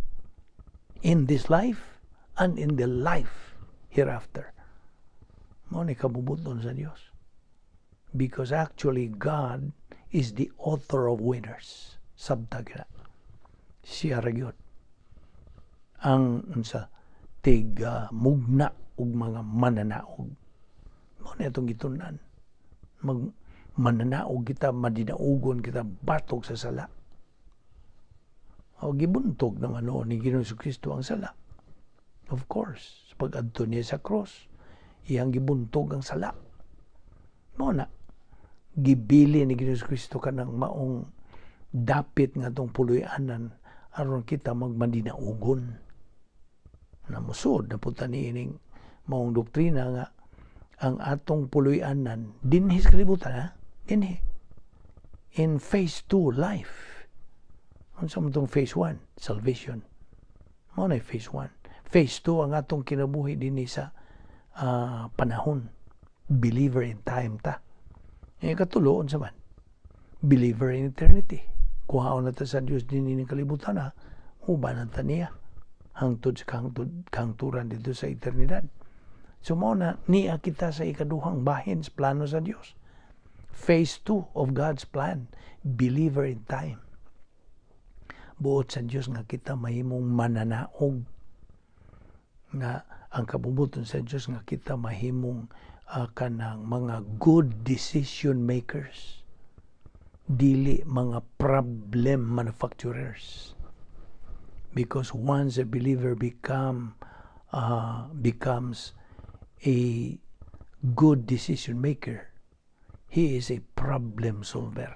in this life and in the life hereafter." Mao ni kabubuton sa Dios. Because actually God is the author of winners. Sabta na. Siya ra gyud ang unsa, tig mugna og mga mananaog. Mao na itong gitun-an. Mag mananaog kita, madinaugon kita batok sa sala. O gibuntog naman noon ni Ginoong Kristo ang sala. Of course, sa pag-adto niya sa cross, iyang gibuntog ang sala. Mao na, gibili ni Ginoong Kristo kanang maong Dapit nga atong puloy-anan aron kita magmadinaugon. Namusod na punta niining maong doktrina nga ang atong puloy-anan dinhi sa kalibutan, ha, dinhi in phase 2 life. Unsa man tong phase 1? Salvation mao na phase 1. Phase 2 ang atong kinabuhi dinhi sa panahon. Believer in time ta. Eh, katulo, unsa man? Believer in eternity. Kuhaon na ta sa Dios dinhi ning kalibutan, ha, uban ta niya hangtod sa kahangtod kahangturan dito sa eternidad. So mao na niya kita sa ikaduhang bahin sa plano sa Dios. Phase 2 of God's plan, believer in time. Buot sa Dios nga kita mahimong mananaog, nga ang kabubuton sa Dios nga kita mahimong kanang mga good decision makers, dili mga problem manufacturers, because once a believer becomes a good decision maker, he is a problem solver.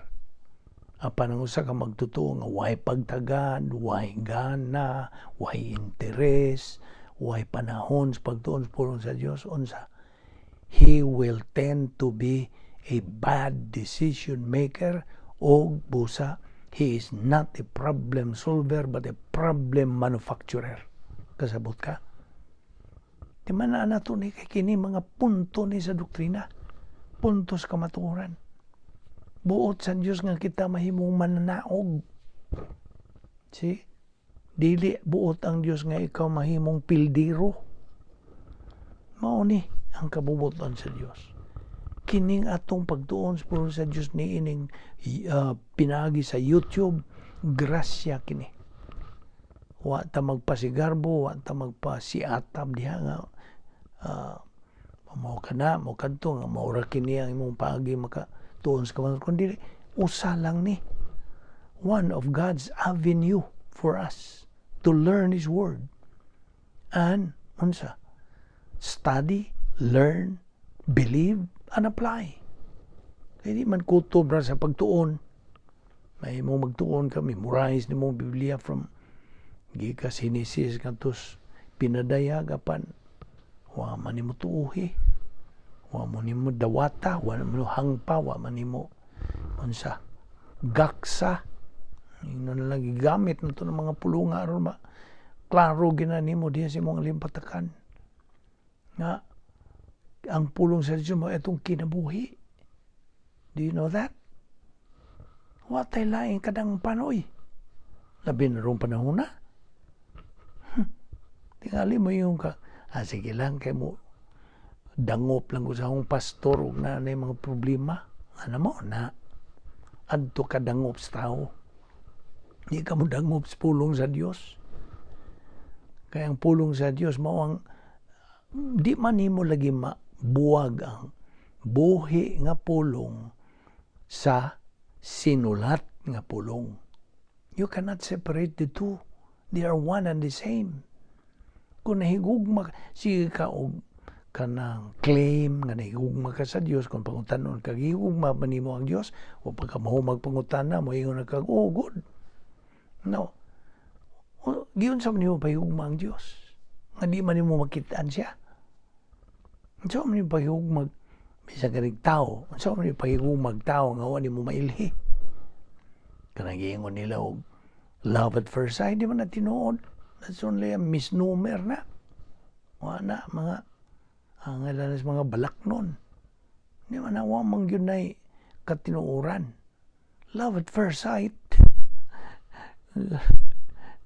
Apan ang usa ka magtotoo nga way pagtagad, way gana, way interes, way panahon sa pagtuon sa pulong sa Dios, unsa? He will tend to be a bad decision maker o busa he is not a problem solver but a problem manufacturer. Kasabot ka? Di man na nato ni kay kini mga punto ni sa doktrina. Punto sa kamatuoran. Buot sa Dios nga kita mahimong mananaog. See? Dili buot ang Dios nga ikaw mahimong pildiro. Mao ni ang kabubuton sa Dios. Kining atong pagtuon sa pulong sa Dios niining pinaagi sa YouTube, grasya kini. Wa ta magpasigarbo, wa ta magpasiatab diha nga mao ka na, mo kadto nga mao ra kini ang imong paagi maka tuon sa kamatuoran, kundi usa lang ni, one of God's avenue for us to learn His Word and unsa? Study, learn, believe and apply. Kay di man kutob ra sa pagtuon. May mo magtuon ka, memorize nimo Biblia from gikas Genesis ngadto Pinadayag, apan wa man nimo tuuhi, wa mo nimo dawata, wa man nimo hangpa, wa man nimo unsa, gaksa. Ingnon na lang gigamit na to ng mga pulunga aron ma klaro gina nimo diha sa imong alimpatakan nga ang pulong sa Dios mo itong kinabuhi. Do you know that? Wa tay laing kadang panoy, labi na rong panahon na. Tingali mo yung ka, ah, sige lang, kay mo dangop lang ko sa akong pastor ug na na mga problema. Ano mo na adto ka dangop sa tao. Di ka mo dangop sa pulong sa Dios. Kaya ang pulong sa Dios mao ang di man nimo lagi mabuwag ang buhi nga pulong sa sinulat nga pulong. You cannot separate the two. They are one and the same. Kung nahigugma, sige ka og kanang claim nga nahigugma ka sa Dios, kung pangutanon ka, "Gihugma ba nimo ang Dios?" o pagka mahumag pangutana mo, ingon na kag, "Oh, good." No. O, giunsa man nimo pahigugma ang Dios nga di man nimo makitaan siya? Unsa man nimo pahigugma bisan ganing tao? Unsa man nimo pahigugma tao nga wa nimo mailhi? Kanang giingon nila og love at first sight, di man na tinuod. That's only a misnomer na. Wa na mga ang ilan sa mga balaknon. Di man na, wa man gyud nay katinuoran. Love at first sight.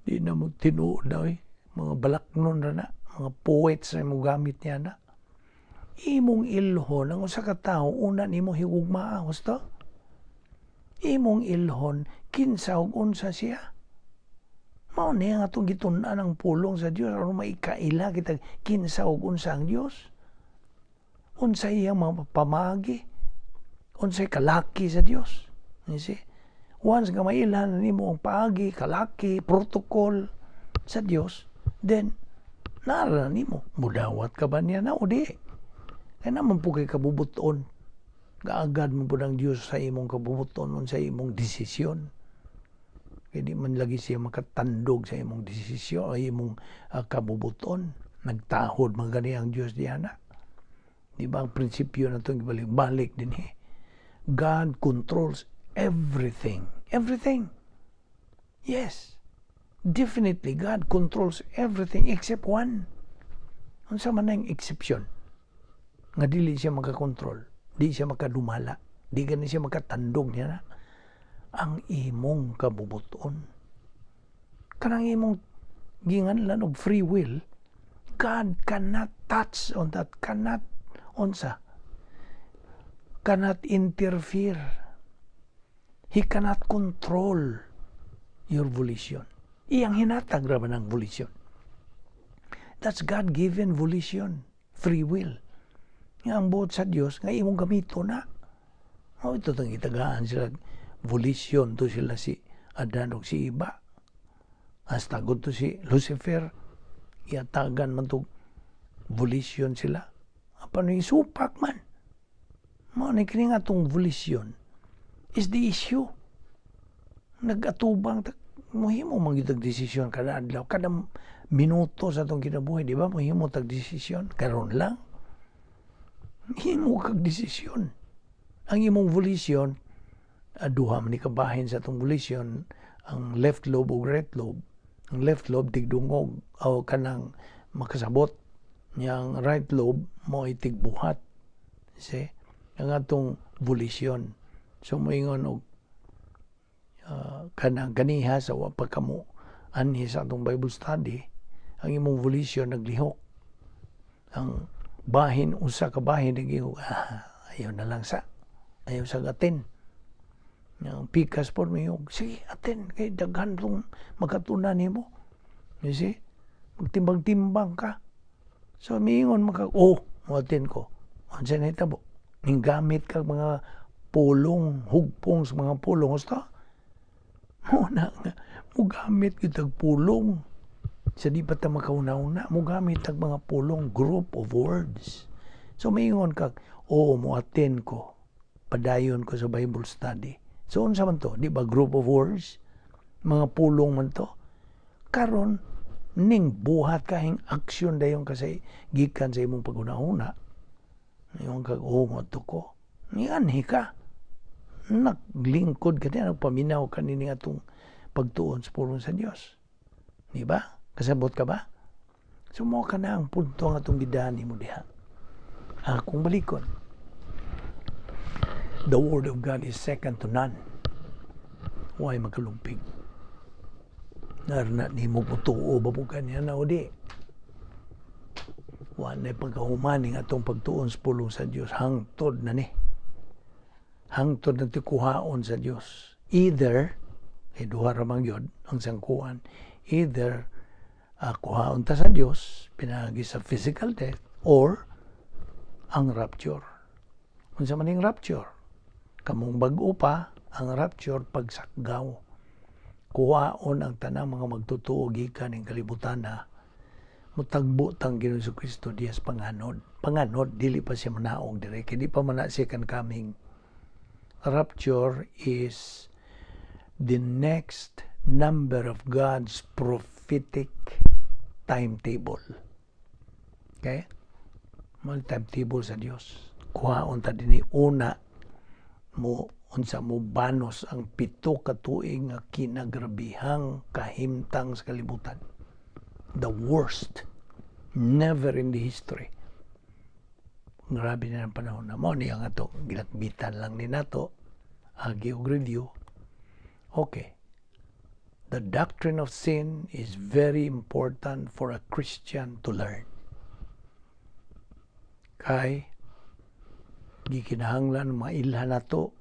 Di na mo tinuod daw eh. Mga balaknon ra na. Mga poets na mo gamit niya na. Imong ilhon ang usa ka tawo, una nimo higugmaa husto. Imong ilhon kinsa ug unsa siya. Mao ni ang atong gitun-an ang pulong sa Dios aron maikaila kita kinsa ug unsa ang Dios. Unsa iyang mga pamaagi. Unsay kalaki sa Dios. You see? Once nga mailhan na nimo ang paagi, kalaki, protocol sa Dios, then nara na nimo. Mudawat ka ba niya na o di? Kaya naman po kay kabubuton. Gaagad mo po ng Dios sa imong kabubuton, sa imong desisyon. Kay di man lagi siya makatandog sa imong desisyon o imong kabubuton. Nagtahod man gani ang Dios diha na. Di ba ang prinsipyo na itong balik-balik din eh? God controls everything. Everything. Yes. Definitely, God controls everything except one. Unsa man ang exception? Nga dili siya makakontrol, di siya makadumala, di gani siya makatandog niya na ang imong kabubuton. Kanang imong ginganlan og free will, God cannot touch on that, cannot unsa, cannot interfere. He cannot control your volition. Iyang hinatag ra man ang volition. That's God-given volition, free will. Nga ang buot sa Dios nga imong gamito na. Oh, ito tang itagaan sila volition to sila si Adan ug si Eva. Hasta gud to si Lucifer, iatagan man to volition sila. Apan isupak man. Mao ni kini nga atong volition is the issue. Nag-atubang muhimo man gyud desisyon kada adlaw, kada minuto sa atong kinabuhi, di ba? Muhimo tag desisyon karon lang. Himo kag desisyon. Ang imong volition, duha man ni kabahin sa atong volition, ang left lobe ug right lobe. Ang left lobe tigdungog o kanang makasabot. Yang right lobe mo tigbuhat. See? Ang atong volition. So moingon og kanang ganiha sa wa pa kamo anhi sa atong Bible study, ang imong volition naglihok. Ang bahin, usa ka bahin nag, "Ah, ayaw na lang sa ayaw sa atin." Ang pikas po mo, "Sige, atin kay daghan tong makatunan nimo." You see, magtimbang-timbang ka. So miingon maka, "Oh, mo attend ko." Unsa na hitabo? Ning gamit kag mga pulong, hugpong sa mga pulong gusto. Mo na nga mugamit gyud pulong sa di pa ta makauna-una, mugamit tag mga pulong, group of words. So maingon kag, "Oo, mo attend ko. Padayon ko sa Bible study." So unsa man to? Di ba group of words? Mga pulong man to. Karon ning buhat kahing aksyon dayon kasi gikan sa imong paghuna-huna. Ingon kag, "Oo, mo ko." Nianhi ka. Naglingkod ka niya, nagpaminaw ka nini atong pagtuon sa pulong sa Dios. Di ba? Kasabot ka ba? So mo ka na ang punto nga atong gidani mo diha. Akong balikon. The Word of God is second to none. Why magkalumpig? Narna ni mo putuo ba po kanya na o di? Wa na pagkahumaning atong pagtuon sa pulong sa Dios, hangtod na ni. Hangtod na tikuhaon sa Dios. Either, kay duha ra man gyud ang sangkuan, either kuhaon ta sa Dios pinaagi sa physical death or ang rapture. Unsa man ning rapture? Kamong bag-o pa, ang rapture pagsakgaw. Kuhaon ang tanang mga magtutuo gikan ning kalibutan na mutagbo tang Ginoong Kristo diha sa panganod. Panganod, dili pa siya manaog dire kay di pa man na second coming. Rapture is the next number of God's prophetic timetable. Okay? Mal timetable sa Dios. Kuhaon ta dinhi una mo unsa mo banos ang 7 ka tuig nga kinagrabihang kahimtang sa kalibutan. The worst. Never in the history. Grabe na ang panahon na mo niya nga to gilakbitan lang ni nato agi og review. Okay. The doctrine of sin is very important for a Christian to learn. Kay gikinahanglan mailhan nato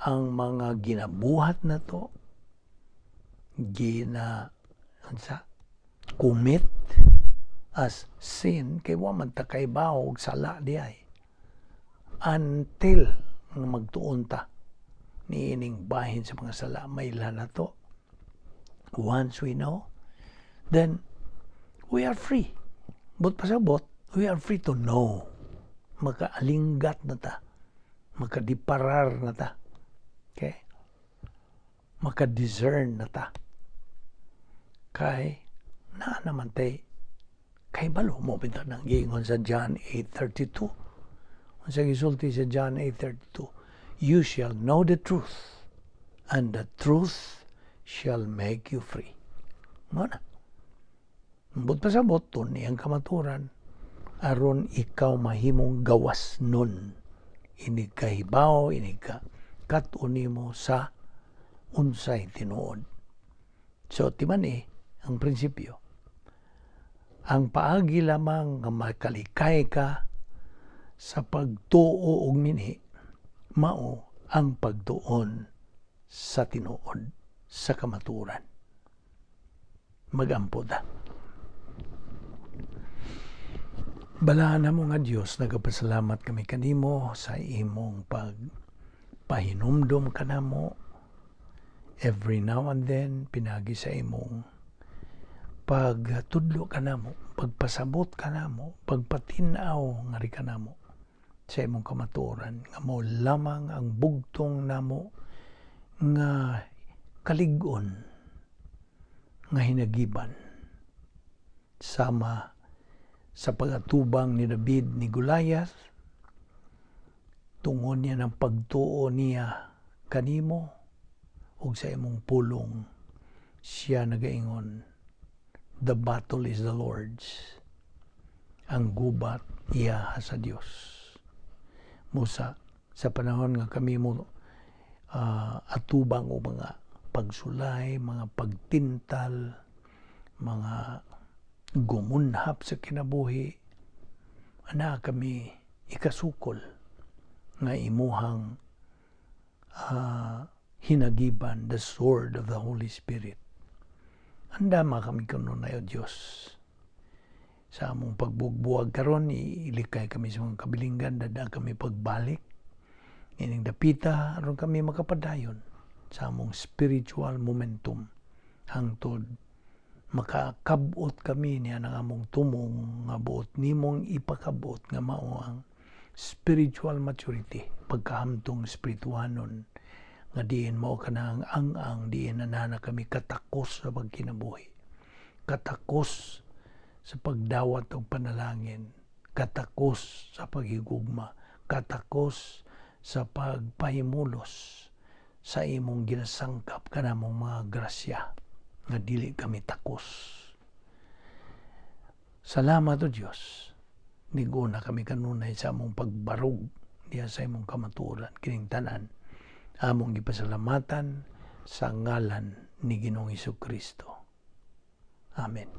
ang mga ginabuhat nato, gina unsa commit as sin, kay wa man ta kaibaw og sala diay until nga magtuon ta niining bahin sa mga sala, mailhan nato. Once we know, then we are free. But pasabot, we are free to know. Makaalinggat na ta, makadiparar na ta. Okay? Maka-discern na ta. Kay naa naman tay kay balo mo bitaw nang giingon sa John 8:32. Unsa gisulti sa John 8:32? "You shall know the truth, and the truth shall make you free." Mao na. Buot pasabot, tuni ang kamaturan aron ikaw mahimong gawas nun. Inig kahibaw, inig ka kat-on nimo sa unsay tinuod. So, timan eh, ang prinsipyo. Ang paagi lamang nga makalikay ka sa pagtuo og minhi, mao ang pagtuon sa tinuod, sa kamaturan. Magampo ta. Balaan mo nga Dios, nagapasalamat kami kanimo sa imong pagpahinumdom kanamo every now and then pinagi sa imong pagtudlo kanamo, pagpasabot kanamo, pagpatin-aw ngari kanamo sa imong kamatuoran nga mao lamang ang bugtong namo nga kalig-on nga hinagiban, sama sa pagatubang ni David ni Goliath tungod niya ng pagtuo niya kanimo ug sa imong pulong. Siya nagaingon, "The battle is the Lord's." Ang gubat iya sa Dios. Musa sa panahon nga kami mo atubang o mga pagsulay, mga pagtintal, mga gumunhap sa kinabuhi, ana kami ikasukol nga imuhang hinagiban, the sword of the Holy Spirit. Andama kami kanunay, O Diyos. Sa among pagbugbuwag karon, ilikay kami sa mga kabilinggan, dada kami pagbalik. Ining dapita, aron kami makapadayon sa among spiritual momentum hangtod makakabot kami niya ng among tumong nga buot nimong ipakabot nga mao ang spiritual maturity, pagkahamtong spirituanon nga diin mao kanang ang-ang diin anana kami katakos sa pagkinabuhi, katakos sa pagdawat og panalangin, katakos sa paghigugma, katakos sa pagpahimulos sa imong ginasangkap kanamong mga grasya nga dili kami takos. Salamat, O Dios. Niguna kami kanunay sa among pagbarog diha sa imong kamatuoran. Kining tanan among gipasalamatan sa ngalan ni Ginoong Kristo. Amen.